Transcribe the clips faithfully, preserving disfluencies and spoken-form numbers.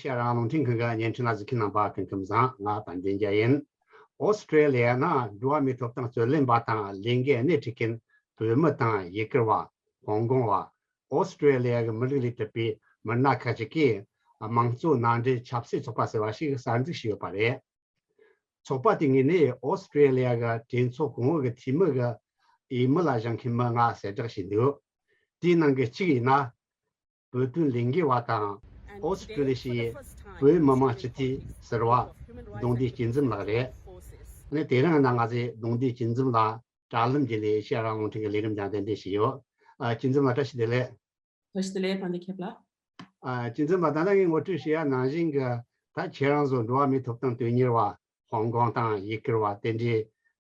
ཤ་རང་རླུང་འཕྲིན་ཁང་གི་བརྙན་འཕྲིན་ལ་གཟིགས་མཁན་རྣམ་པ་སྐུ་ཁམས་བཟང་། ང་དཔལ་ལྡན་རྒྱལ་ཡིན། ཨོ་སི་ཀྲེ་ལི་ཡ་ན་འགྲོ་བ་མིའི་ཐོབ་ཐང་རྩོད་ལེན་པ་དང་ལས་འགན་སྣེ་ཁྲིད་མཁན་བོད་མི་དང་ཡུ་གུར་བ། ཧོང་ཀོང་བ། ཨོ་སི་ཀྲེ་ལི་ཡ་གི་མི་རིགས་ལས་གྲུབ་པའི་མི་སྣ་ཁག་ཅིག་གིས་དམངས་གཙོ་མནའ་འབྲེལ་ཆབ་སྲིད་ཚོགས་པ་ཟེར་བ་ཞིག་གསར་འཛུགས་བྱས་ཡོད་པ་རེད། ཚོགས་པ་དེ་ངོས་ནས་ཨོ་སི་ཀྲེ་ལི་ཡ་གི་གྲོས་ཚོགས་གོང་འོག་གི་འཐུས་མི་གི་འོས་མི་ལ་བཞེངས་མཁན་མི་ལྔ་གསལ་བསྒྲགས་བྱས་འདུག་དེའི་ནང་གི་གཅིག་ཡིན་ན། བོད་དོན་ལས་འགུལ་བ་དང་། ཨོ་སི་ཀྲི་ལི་ཤི་ཡའི་བོད་མི་མང་སྤྱི་འཐུས་ཟུར་པ་གདུང་བདེ་སྐྱིད་འཛོམས་ལགས་རེད། ཨ་ནི་དེ་རིང་ང་ང་ཚོས་གདུང་བདེ་སྐྱིད་འཛོམས་ལགས་དྲ་ལམ་བརྒྱུད་ནས་ཨེ་ཤེ་ཡ་རང་དབང་རླུང་འཕྲིན་གྱི་ལས་རིམ་སྟེང་གདན་འདྲེན་བྱས་ཡོད། ཨ། སྐྱིད་འཛོམས་ལགས་བཀྲ་ཤིས་བདེ་ལེགས། བཀྲ་ཤིས་བདེ་ལེགས། ཕན་བདེ་ཁྱེད་ལ། ཨ། སྐྱིད་འཛོམས་ལགས། ད་ལྟ་ངས་ངོ་སྤྲོད་བྱས་ཡ་ནང་བཞིན་གྱི་ད་ཁྱེད་རང་ཚོ་འགྲོ་བ་མིའི་ཐོབ་ཐང་དོན་གཉེར་བ། ཧོང་ཀོང་དང་ཡུ་གུར་བ་དེ་འདྲའི་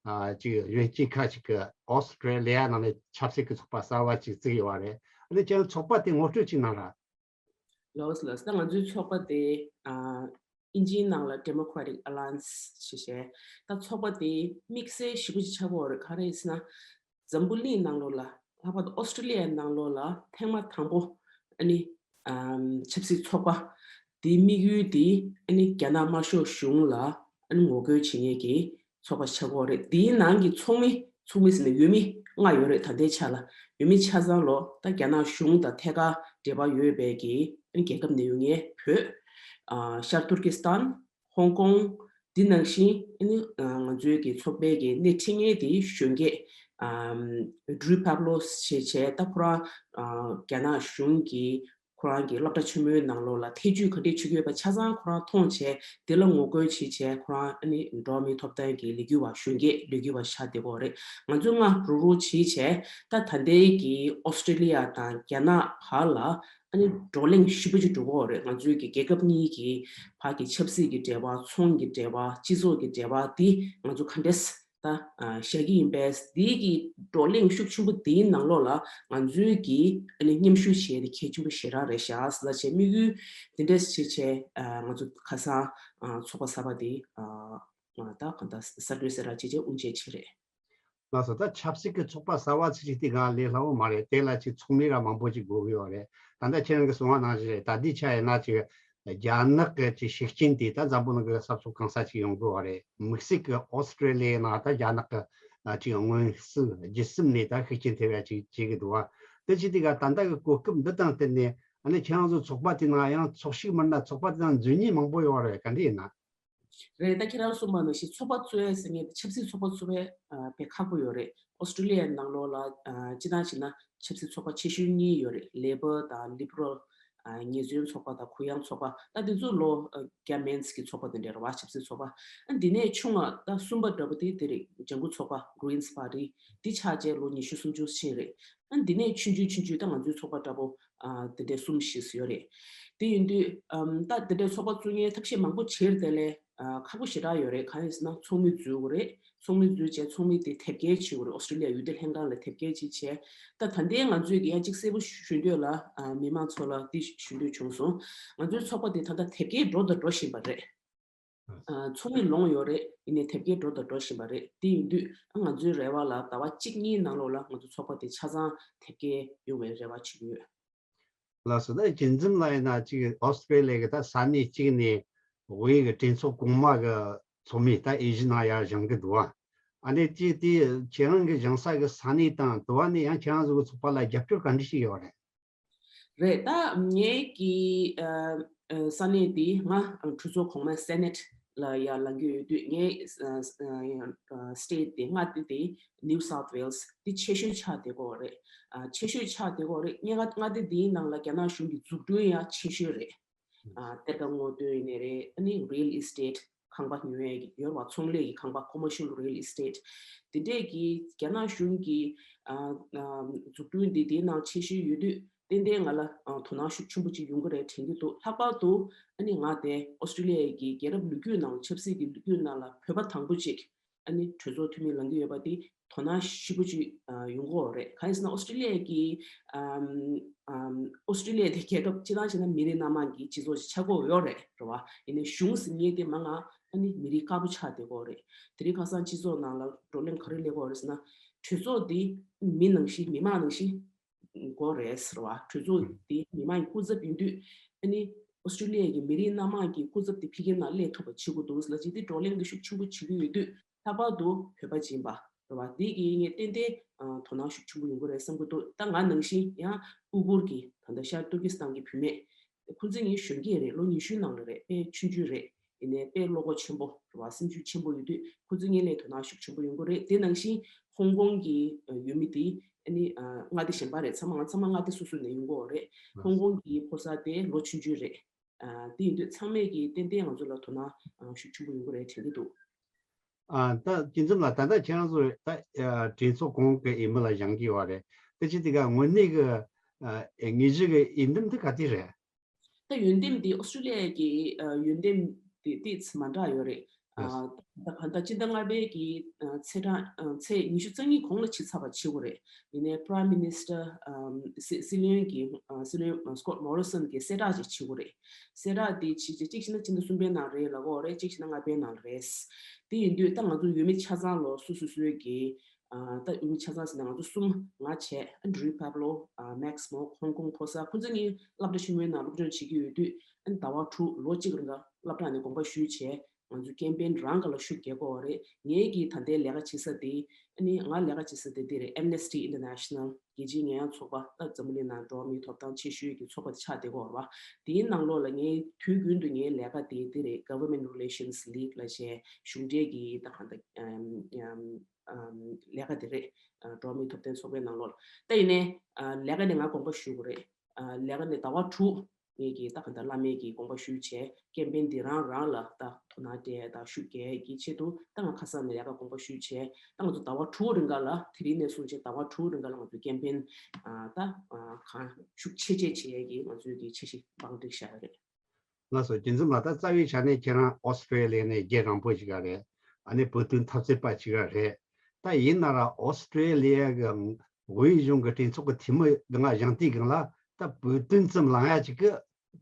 ཨ་ཅིག་གཞོན་སྐྱེས་ཁག་ཅིག་གིས་ཨོ་སི་ཀྲེ་ལི་ཡ་ནང་ནས་ཆབ་སྲིད་ཀྱི་ཚོགས་པ་གསར་བ་ཅིག་བཙུགས་ཡོད་པ་རེད། ཨ་ནི་ཁྱེད་རང་ཚོགས་པ་དེ་ངོ་སྤྲོད་ཅིག་གནང་ར། ལགས་སོ་ལགས་སོ། ད་ང་ཚོའི་ཚོགས་པ་དེ་ཨ་ཨིན་ཇིའི་ནང་ལ་Democratic Alliance ཞེས་བྱས། ད་ཚོགས་པ་དེ་དམིགས་བསལ་ཞེ་པོ་ཅིག་ཆགས་ཀྱི་ཡོད་རེད། ག་རེ་ཟེར་ན། འཛམ་བུ་གླིང་ནང་ལོགས་ལ། ལྷག་པར་དུ་ཨོ་སི་ཀྲི་ལི་ཡའི་ནང་ལོགས་ལ་ཐེངས་མ་དང་པོ་ཨ་ནི་ཨམ་ཆབ་སྲིད་ཚོགས་པ་དེའི་དམིགས་ཡུལ་དེ་ཨ་ནི་རྒྱ་ནག་དམར་ཤོག་གཞུང་ལ་ཨ་ནི་ངོ་རྒོལ་བྱེད་མཁན་གྱི་ཚོགས་པ་ཆགས་ཀྱི་ཡོད་རེད། དེའི་ནང་གི་ཚོགས་མི་ཚོགས་མི་ཟེར་ན་འོས་མི་ལྔ་ཡོད་རེད། ད་ལྟའི་ཆ་ལ་འོས་མི་ཆ་ཚང་ལོ་ད་རྒྱ་ནག་གཞུང་དང་ཐད་ཀར་འབྲེལ་བ་ཡོད་པའི་གི་ཨ་ནི་རྒྱལ་ཁབ་ནས་ཡོང་མཁན་བོད། ཨ་ཤར་ཏུར་ཀི་སི་ཐན། ཧོང་ཀོང་། འདི་ནང་བཞིན་ཨ་ནི་ང་ཚོའི་གི་ཚོགས་པའི་གི་སྣེ་ཁྲིད་མཁན་དེ་གཞོན་སྐྱེས་ཨམ་Drew Pablos ཞེས་བྱས། ད་ཁོ་རང་ཨ་རྒྱ་ནག་གཞུང་གི་ཁོ་རང་གི་སློབ་གྲྭ་ཆེན་མོའི་ནང་ལོགས་ལ་ཐེ་ཇུས་ག་འདྲས་བྱེད་ཀྱི་ཡོད་པ་ཆ་ཚང་ཁོ་རང་མཐོང་བྱས། དེ་ལ་ངོ་རྒོལ་བྱེད་བྱས། ཁོ་རང་ཨ་ནི་འགྲོ་བ་མིའི་ཐོབ་ཐང་གི་ལས་འགུལ་བ་གཞོན་སྐྱེས་ལས་འགུལ་བ་ཆགས་བསྡད་ཀྱི་ཡོད་རེད། ང་ཚོ་ལྔ་རུག་རུག་བྱེད་བྱས། ད་ད་ལྟའི་གི་ཨོ་སི་ཀྲི་ལི་ཡ་དང་རྒྱ་ནག་བར་ལ་ཨ་ནི་བགྲོ་གླེང་ཞེ་པོ་ཅིག་འགྲོ་གི་ཡོད་རེད། ང་ཚོའི་གི་རྒྱལ་ཁབ་གཉིས་ཀྱི་བར་གྱི་ཆབ་སྲིད་ཀྱི་འབྲེལ་བ། ཚོང་གི་འབྲེལ་བ། སྤྱི་ཚོགས་ཀྱི་འབྲེལ་བ་འདི་ང་ཚོ་ག་འདྲས་ད་ཨ་བཞག་གི་ཡིན་པས། འདི་གི་བགྲོ་གླེང་ཤུགས་ཆེན་པོ་འདིའི་ནང་ལོགས་ལ་ང་ཚོའི་གི་ཨ་ནི་མཉམ་ཞུགས་བྱས་ཏེ་གལ་ཆེན་པོ་ཞེ་དྲག་རེད་ཤག་ཟེར་ལ་བྱས། དམིགས་ཡུལ་འདི་འདྲས་བྱས་བྱས་ཨ་ང་ཚོ་ཁ་སང་ཨ་ཚོགས་པ་གསར་པ་འདི་ཨ་ད་ག་འདྲ་གསར་འགོད་ཟེར་ར་བྱས་བྱས་དབུ་འབྱེད་བྱས་རེད། ལགས་སོ། ད་ཆབ་སྲིད་ཀྱི་ཚོགས་པ་གསར་བ་ཚིག་གཅིག་དེ་གང་ལས་སླ་བོ་མ་རེད། དེ་ལ་ཅིག་ཚོགས་མི་ར་མང་པོ་ཅིག་དགོས་ཀྱི་ཡོད་རེད། ད་ལྟ་ཁྱེད་རང་གིས་གསུངས་པ་ནང་བཞིན་རེད། ད་འདི་ཆ་ཡིན་ན་ཅིག་རྒྱ་ནག་གི་ཅིག་ཤུགས་རྐྱེན་དེ་ད་འཛམ་བུ་གླིང་གི་ས་ཕྱོགས་གང་ས་ཅིག་ཡོང་གི་ཡོད་རེད། དམིགས་བསལ་གྱི་ཨོ་སི་ཀྲེ་ལི་ཡའི་ནང་ད་རྒྱ་ནག་གི་ཅིག་མངོན་སུམ་བརྒྱུད་གསུམ་ནས་ད་ཤུགས་རྐྱེན་ཐེབས་ཡ་ཅིག་བྱེད་ཀྱི་འདུག་བ། དེ་ཅི་དེ་ག་ད་ལྟ་གི་གོ་སྐབས་འདི་དང་བསྟུན་ནས་ཨ་ནི་ཁྱེད་རང་ཚོ་ཚོགས་པ་དེ་ནང་ཡང་ཚོགས་ཞུགས་མི་སྣ་ཚོགས་པ་དེ་ནང་འཛུལ་མཁན་མང་པོ་ཡོད་རེད། ག་འདྲ་ཡིན་ན། རེད། ད་ཁྱེད་རང་གསུངས་པ་ནང་བཞིན་ཚོགས་པ་གཙོ་བོ་ཟེར་མཁན་དེ་ཆབ་སྲིད་ཚོགས་པ་གཙོ་བོ་ཨ་དཔེ་ཁག་པོ་ཡོད་རེད། ཨོ་སི་ཀྲི་ལི་ཡའི་ནང་ལོགས་ལ་ཨ་སྤྱིར་བཏང་བྱས་ན་ཆབ་སྲིད་ཚོགས་པ་ཆེ་ཤོས་གཉིས་ཡོད་རེད། ལེ་པར་དང་ལི་པ་རལ། ཨ་ཉེས་བཙུན་ཚོགས་པ་དང་གུ་ཡངས་ཚོགས་པ། ད་དེ་ཚོ་ལོ་ཨ་བརྒྱ་མན་ཙམ་གྱི་ཚོགས་པ་དེ་འདྲ་རེད་བ། ཆབ་སྲིད་ཚོགས་པ། ཨ་འདི་ནས་ཆུང་བ་ད་གསུམ་པ་འདྲ་པོ་དེ་དེ་རེད། ལྗང་ཁུ་ཚོགས་པ། Greens Party། འདི་ཆགས་བྱས་ལོ་ཉི་ཤུ་སུམ་ཅུ་ཕྱིན་རེད། ཨ་འདི་ནས་ཆུང་ཆུང་ཆུང་ཆུང་ད་ང་ཚོའི་ཚོགས་པ་འདྲ་པོ་ཨ་དེ་འདྲའི་གསུམ་བཞི་ཙམ་ཡོད་རེད། དེ་ཡིན་དུས་ཨམ་ད་དེ་འདྲའི་ཚོགས་པ་བཙུགས་མཁན་ཐབས་ཤེས་མང་པོ་བྱས་རེད། དེ་ལས་ཨ་ཁག་པོ་ཞེ་དྲག་ཡོད་རེད། གང་ཡིན་ཟེར་ན་ཚོགས་མི་འཛུལ་དགོས་རེད། ཚོགས་མི་འཛུལ་བྱས་ཚོགས་མི་དེ་དེབ་སྐྱེལ་བྱེད་དགོས་རེད། ཨོ་སི་ཀྲི་ལི་ཡ་འོས་བསྡུ་ལྷན་ཁང་ལ་དེབ་སྐྱེལ་ཅིག་བྱས། ད་ད་ལྟའི་ང་ཚོས་ཀྱི་ཡང་གཅིག་གསལ་པོ་ཞུ་འདོད་ལ་ཨ་མི་མང་ཚོ་ལ་འདི་ཞུ་འདོད་བྱུང་སོང་། ང་ཚོའི་ཚོགས་པ་དེ་ད་ལྟ་དེབ་སྐྱེལ་འགྲོ་དང་འགྲོ་བཞིན་པ་རེད། ཨ་ཚོགས་མི་ལོངས་ཡོད་རེད། ཡིན་ནའི་དེབ་སྐྱེལ་འགྲོ་དང་འགྲོ་བཞིན་པ་རེད། དེ་ཡིན་དུས་ང་ཚོའི་རེ་བ་ལ་ཟླ་བ་གཅིག་གཉིས་ནང་ལོགས་ལ་ང་ཚོ་ཚོགས་པ་དེ་ཆ་ཚང་དེབ་སྐྱེལ་ཡོང་བའི་རེ་བ་བྱེད་ཀྱི་ཡོད། ལགས་སོ། ད་རྒྱུན་འཛོམས་ལ་ཡིན་ན་ཅིག་ཨོ་སི་ཀྲེ་ལི་ཡ་གི་ད་ས་གནས་གཅིག་ནས་དབུས་ཀྱི་གྲོས་ཚོགས་གོང་མ་གི་ཚོགས་མི་ད་དབྱིན་ཇི་ནང་ཡར་བཞེངས་ཀྱི་འདུག་བ། ཨ་ནི་ཅིག་དེ་ཁྱེད་རང་གི་བཞེངས་ས་གི་ས་གནས་དང་དུ་བ་ནས་ཡང་ཁྱེད་རང་ཚོ་གི་ཚོགས་པ་ལ་རྒྱབ་སྐྱོར་ག་འདྲ་ཞིག་ཡོད་རེད། རེད། ད་ངའི་གི་ཨ་ཨ་ས་གནས་འདི་ང་གྲོས་ཚོགས་གོང་མའི་སེ་ནེ་ཊི་ལ་ཡར་ལངས་ཀྱི་ཡོད་དུས། ངའི་ཨ་ཨ་ཨ་སི་ཊེ་ཊི་འདི་མངའ་སྡེ་འདི་New South Wales འདི་ཆེ་ཤོས་ཆགས་བསྡད་ཀྱི་ཡོད་རེད། ཨ་ཆེ་ཤོས་ཆགས་བསྡད་ཀྱི་ཡོད་རེད། ངའི་མངའ་སྡེ་འདིའི་ནང་ལ་རྒྱ་ནག་གཞུང་གི་འཛུགས་སྐྲུན་ཡང་ཆེ་ཤོས་རེད། ཨ་གཏེར་ཁ་སྔོག་འདོན་ཡིན་ནའི་རེད། ཨ་ནི་རི་ཡལ་ཨི་སི་ཊེ་ཊི་ཁང་པ་ཉོ་ཡས་ཀྱི་ཡོད་རེད་བ། ཚོང་ལས་ཀྱི་ཁང་པ། Commercial Real Estate། དེ་འདྲས་ཀྱི་རྒྱ་ནག་གཞུང་གི་ཨ་ཨ་འཛུགས་སྐྲུན་འདི་དེའི་ནང་ཆེ་ཤོས་ཡོད་དུས། ཏན་ཏན་ང་ལ་ཨ་དོ་སྣང་ཤུགས་ཆེན་པོ་ཅིག་ཡོང་གི་རེད་དྲན་གྱི་འདུག་ལྷག་པར་དུ་ཨ་ནི་ང་དེ་ཨོ་སི་ཀྲི་ལི་ཡ་གི་རྒྱལ་རབས་ལོ་རྒྱུས་ནང་ལ། ཆབ་སྲིད་ཀྱི་ལོ་རྒྱུས་ནང་ལ་བོད་པ་དང་པོ་ཅིག་ཨ་ནི་གྲོས་ཚོགས་འཐུས་མི་ལངས་ཀྱི་ཡོད་པ་དེ་དོ་སྣང་ཞེ་པོ་ཅིག་ཨ་ཡོང་གི་ཡོད་རེད། གང་ཡིན་ཟེར་ན་ཨོ་སི་ཀྲི་ལི་ཡ་གི་ཨམ་ཨམ་ཨོ་སི་ཀྲི་ལི་ཡ་དེ་རྒྱལ་ཁབ་སྤྱིར་བཏང་བྱས་ན་མི་རིགས་སྣ་མང་གི་སྤྱི་ཚོགས་ཅིག་ཆགས་ཀྱི་ཡོད་རེད། རེད་བ། ཡིན་ནའི་གཞུང་ཟེར་མཁན་དེ་མང་ང་ཨ་ནི་མི་རིགས་དཀར་པོ་ཆགས་བསྡད་ཀྱི་ཡོད་རེད། དེ་རིང་ཁ་སང་སྤྱི་ཚོགས་ནང་ལ་བགྲོ་གླེང་ག་རེ་སླེབས་ཀྱི་ཡོད་རེད་ཟེར་ན། གྲོས་ཚོགས་འདི་མི་ནང་བཞིན་མི་མང་ནང་བཞིན་དགོས་རེད་ཟེར་བ། གྲོས་ཚོགས་འདི་མི་མང་གི་སྐུ་ཚབ་ཡིན་དུས་ཨ་ནི་ ཨོ་སི་ཀྲི་ལི་ཡ་གི་མི་རིགས་སྣ་མང་གི་སྐུ་ཚབ་དེ་ཕ་གིའི་ནང་སླེབས་ཐུབ་པ་བྱེད་དགོས་འདུག་ལབ་ཅིག་དེ་བགྲོ་གླེང་དེ་ཤུགས་ཆེན་པོ་བྱེད་ཀྱི་ཡོད་དུས། ལྷག་པར་དུ་བོད་པ་ཅིག་ཡིན་པ་རེད་བ། འདི་གིས་ངས་ཏན་ཏན་ཨ་དོ་སྣང་ཤུགས་ཆེན་པོ་ཡོང་གི་རེད་བསམ་གྱི་འདུག་ད་ང་ནང་བཞིན་ཡང་ཨུ་གུར་གྱི་ད་ལྟ་ཤར་ཏུར་ཀི་སི་ཐན་གྱི་བུད་མེད། ཁོང་ཚོ་ངའི་གཞོན་སྐྱེས་རེད། ལོ་ཉི་ཤུའི་ནང་ལ་རེད། དཔེ་ཆུང་ཆུང་རེད། ཡིན་ནའི་དཔེ་བློ་ཁོག་ཆེན་པོ་རེད་བ། སེམས་ཤུགས་ཆེན་པོ་ཡོད་དུས་ཁོང་ཚོ་ངའི་ལས་དོ་སྣང་ཤུགས་ཆེན་པོ་ཡོང་གི་རེད། དེ་ནང་བཞིན་ཧོང་ཀོང་གི་ཨ་ཡུལ་མི་དེ་ཨ་ནི་ཨ་མངའ་སྡེ་གཞན་པ་རེད། ཚང་མ་ང་ཚང་མ་མངའ་སྡེ་སོ་སོ་ནས་ཡོང་གི་ཡོད་རེད། ཧོང་ཀོང་གི་ཕོ་གསར་དེ་ལོ་ཆུང་ཆུང་རེད། ཨ་དེ་ཡིན་དུས་ཚང་མས་ཀྱིས་ཏན་ཏན་ང་ཚོ་ལ་དོ་སྣང་ཨ་ཤུགས་ཆེན་པོ་ཡོང་གི་རེད་དྲན་གྱི་འདུག་ཨ་ད་སྐྱིད་འཛོམས་ལགས། ད་ལྟ་ཁྱེད་རང་ཚོ་ད་ཨ་གྲོས་ཚོགས་གོང་གི་འོས་མི་ལ་བཞེངས་ཀྱི་ཡོད་རེད། དེ་ཅི་དེ་ག་དངོས་གནས་ཀྱི་ཨ་དངོས་གཞི་གི་འོས་འདེམས་དེ་ག་དེ་རེད། ད་འོས་འདེམས་དེ་ཨོ་སི་ཀྲི་ལི་ཡ་གི་ཨ་འོས་འདེམས་དེ་ཏོག་ཙམ་མ་འདྲ་ཡོད་རེད། ཨ་ད་ག་ད་སྤྱི་ཟླ་ལྔ་པའི་གི་ཨ་ཚེས་གྲངས་ཨ་ཚེས་ཉི་ཤུ་རྩ་གཉིས་གོང་ལ་ཕྱིར་ཚར་བ་བྱེད་དགོས་རེད། ཡིན་ནའི་Prime Minister ཨམ་སྲིད་སྲིད་བློན་གྱི་ཨ་སྲིད་བློན་Scott Morrison གྱི་གསལ་བསྒྲགས་ཅིག་བྱེད་དགོས་རེད། གསལ་བསྒྲགས་དེ་བྱེད་ཆེད་གཅིག་བྱས་ན་ཕྱི་ཟླ་གསུམ་པའི་ནང་རེད་ལབ་ཀྱི་ཡོད་རེད། གཅིག་བྱས་ན་ལྔ་པའི་ནང་རེད། དེ་ཡིན་དུས་ད་ང་ཚོ་འོས་མི་ཆ་ཚང་ལོ་སོ་སོ་སོའི་གི་ཨ་ད་འོས་མི་ཆ་ཚང་ཟེར་ན་ང་ཚོ་གསུམ། ང་བྱས། ཨ་Drew Pablo ཨ་Max Hmok ཧོང་ཀོང་ཕོ་གསར། ཁོང་ཚོ་གཉིས་སློབ་གྲྭ་ཆེན་མོའི་ནང་སློབ་སྦྱོང་བྱེད་ཀྱི་ཡོད་དུས། ཨ་ཟླ་བ་དྲུག་ལོ་གཅིག་རིང་ག་སློབ་གྲྭ་ནས་དགོངས་པ་ཞུས་བྱས། ང་ཚོ་ཀེམ་པེན་རང་ག་ལ་ཤུགས་རྒྱག་གི་ཡོད་རེད། ངའི་གི་ད་ལྟའི་ལས་ཀ་བྱེད་ས་དེ། ཨ་ནི་ང་ལས་ཀ་བྱེད་ས་དེ་འདི་རེད། Amnesty International རྒྱལ་སྤྱིའི་ཉེས་ཡངས་ཚོགས་པ། ད་འཛམ་བུ་གླིང་ནང་འགྲོ་བ་མིའི་ཐོབ་ཐང་ཆེ་ཤོས་ཀྱི་ཚོགས་པ་ཆགས་བསྡད་ཀྱི་ཡོད་རེད་བ། དེའི་ནང་ལོགས་ལ་ངའི་དུས་རྒྱུན་དུ་ངའི་ལས་ཀ་དེ་འདི་རེད། Government Relations League ལབ་བྱས་གཞུང་འབྲེལ་གྱི་ད་གང་ལྟར་ཨམ་ཨམ་ལས་ཀ་དེ་རེད། ཨ་འགྲོ་བ་མིའི་ཐོབ་ཐང་ཚོགས་པའི་ནང་ལོགས་ལ། ད་ཡིན་ནའི་ཨ་ལས་ཀ་ནས་ང་དགོངས་པ་ཞུ་དགོས་རེད། ཨ་ལས་ཀ་ནས་ཟླ་བ་དྲུག་ངེད་ཀྱིས་ད་ག་འདྲ་བླ་མེད་ཀྱི་དགོངས་པ་ཞུས་བྱས། ཀེམ་པེན་འདི་རང་རང་ལ་ད་དོ་སྣང་སྤྲད་དང་ཤུགས་རྒྱག་གི་ཆེད་དུ་ད་ང་ཁ་སང་ནས་ལས་ཀ་དགོངས་པ་ཞུས་བྱས། ད་ང་ཚོ་ཟླ་བ་དྲུག་རིང་ག་ལ། དེ་རིང་ནས་བཟུང་བྱས་ཟླ་བ་དྲུག་རིང་ག་ལ་ང་ཚོ་ཀེམ་པེན་ཨ་ད་ཨ་གང་ཤུགས་ཆེ་ཆེ་བྱེད་ཡས་ཀྱི་ང་ཚོའི་གི་འཆར་གཞི་བང་སྒྲིག་བཞག་ཡོད་རེད། ལགས་སོ། སྐྱིད་འཛོམས་ལགས། ད་རྩ་བའི་ཆ་ནས་ཁྱེད་རང་ཨོ་སི་ཀྲེ་ལི་ཡ་ནས་རྒྱུད་རིང་པོ་ཞིག་རེད། ཨ་ནི་བོད་དོན་འཐབ་རྩོད་པ་ཞིག་རེད། ད་ཡིན་ན་ར་ཨོ་སི་ཀྲེ་ལི་ཡ་གི་དབུས་གཞུང་གི་གྲོས་ཚོགས་ཀྱི་འཐུས་མི་གི་ང་བཞེངས་དུས་སྒང་ལ་ད་བོད་དོན་ཙམ་ལངས་ཡ་ཅིག་གི་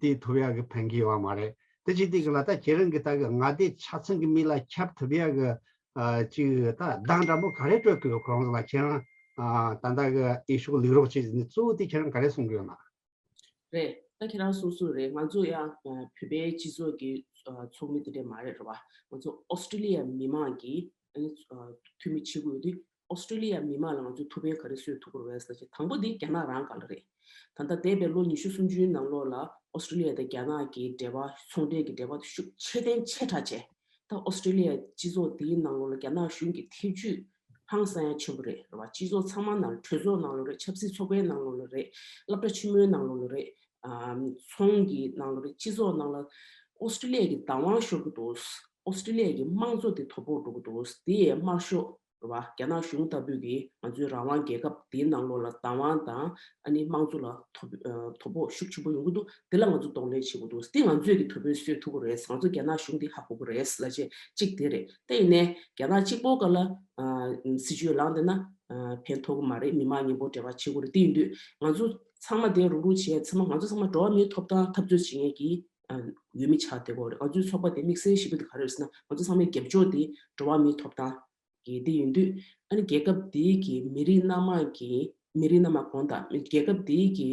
དེ་ཐོབ་ཡ་གི་ཕན་གི་ཡོད་མ་རེད། དེ་བྱེད་དུས་སྒང་ལ་ད་ཁྱེད་རང་གི་ད་གི་མངའ་སྡེ་ཆ་ཚང་གི་མི་ལ་ཁྱབ་ཐུབ་ཡ་གི་ཨ་ཅིག་ད་གདེང་འདྲ་པོ་ག་རེ་སྤྲོད་གི་ཡོད། ཁོ་རང་ཚོ་ལ་ཁྱེད་རང་ཨ་ད་ད་གི་འོས་ཤོག་ལུས་རོགས་བྱེད་ཟེར་ནས་གཙོ་བོ་དེ་ཁྱེད་རང་ག་རེ་གསུང་གི་ཡོད་ན། རེད། ད་ཁྱེད་རང་གསུངས་གསུངས་རེད། ང་ཚོ་ཡང་ཨ་བོད་པའི་སྤྱི་ཚོགས་ཀྱི་ཨ་ཚོགས་མི་དེ་འདྲས་མ་རེད་རེད་བ། ང་ཚོ་ཨོ་སི་ཀྲི་ལི་ཡ་མི་མང་གི་ཨ་ནི་ཨ་འཐུས་མི་བྱེད་དགོས་དུས། ཨོ་སི་ཀྲི་ལི་ཡ་མི་མང་ལ་ང་ཚོས་ཐུགས་ཕན་ག་རེ་གསོས་ཐུབ་ཀྱི་རེད་པས་ཟེར་ཅིག་དང་པོ་དེ་རྒྱ་ནག་རང་སྒང་ལ་རེད། ད་ལྟ་འདས་པའི་ལོ་ཉི་ཤུ་སུམ་ཅུའི་ནང་ལོགས་ལ་ཨོ་སི་ཀྲི་ལི་ཡ་དང་རྒྱ་ནག་གི་འབྲེལ་བ། ཚོང་འབྲེལ་གྱི་འབྲེལ་བ་དེ་ཤུགས་ཆེ་ལྡན་ཆེ་དྲགས་བྱས། ད་ཨོ་སི་ཀྲི་ལི་ཡ་སྤྱི་ཚོགས་འདིའི་ནང་ལོགས་ལ་རྒྱ་ནག་གཞུང་གི་ཐེ་ཇུས་ཧང་སང་ཡ་ཆེན་པོ་རེད། རེད་བ། སྤྱི་ཚོགས་ཚང་མ་ནང་ལ། གྲོས་ཚོགས་ནང་ལོགས་རེད། ཆབ་སྲིད་ཚོགས་པའི་ནང་ལོགས་ལ་རེད། སློབ་གྲྭ་ཆེན་མོའི་ནང་ལོགས་ལ་རེད། ཨམ་ཚོང་གི་ནང་ལོགས་རེད། སྤྱི་ཚོགས་ནང་ལ་ཨོ་སི་ཀྲི་ལི་ཡ་གི་བདག་དབང་ཤོར་གི་འདུག་ཨོ་སི་ཀྲི་ལི་ཡ་གི་དམངས་གཙོ་དེ་དོ་ཕོག་འགྲོ་གི་འདུག་དེ་ཡི་དམར་ཤོག་རེད་བ། རྒྱ་ནག་གཞུང་ལྟ་བུ་གིས་ང་ཚོའི་རང་དབང་རྒྱལ་ཁབ་དེའི་ནང་ལོགས་ལ་བདག་དབང་དང་ཨ་ནི་དམངས་གཙོ་ལ་དོ་ཨ་དོ་ཕོག་ཤུགས་ཆེན་པོ་ཡོང་གི་འདུག་དེ་ལ་ང་ཚོ་གདོང་ལེན་བྱེད་དགོས་འདུག་དེ་ང་ཚོས་ཀྱི་དོ་ཕོག་སེལ་ཐུབ་ཀྱི་རེད། ང་ཚོ་རྒྱ་ནག་གཞུང་དེ་ཧ་གོ་གི་རེད་ལབ་བྱས་གཅིག་དེ་རེད། དེ་ཡིན་ནའི་རྒྱ་ནག་གཅིག་པོ་ག་ལ་ཨ་སྲིད་ཇུས་ལངས་བསྡད་ན་ཨ་ཕན་ཐོགས་ཀྱི་མ་རེད། མི་མང་མཉམ་པོ་འབྲེལ་བ་བྱེད་དགོས་རེད། དེ་ཡིན་དུས་ང་ཚོ་ཚང་མ་དེ་རུག་རུག་བྱས། ཚང་མ་ང་ཚོ་ཚང་མ་འགྲོ་བ་མིའི་ཐོབ་ཐང་འཐབ་རྩོད་བྱེད་མཁན་གྱི་ཨ་འོས་མི་ཆགས་བསྡད་ཀྱི་ཡོད་རེད། ང་ཚོའི་ཚོགས་པ་དེ་དམིགས་བསལ་ཞེ་པོ་དེ་ག་རེ་རེད་ཟེར་ན། ང་ཚོ་ཚང་མའི་རྒྱབ་སྐྱོར་དེ་འགྲོ་བ་མིའི་ཐོབ་ཐང་གི་དེ་ཡིན་དུས། ཨ་ནི་རྒྱལ་ཁབ་དེའི་གི་མི་རིགས་སྣ་མང་གི། མི་རིགས་སྣ་མང་གང་དང་། རྒྱལ་ཁབ་དེའི་གི་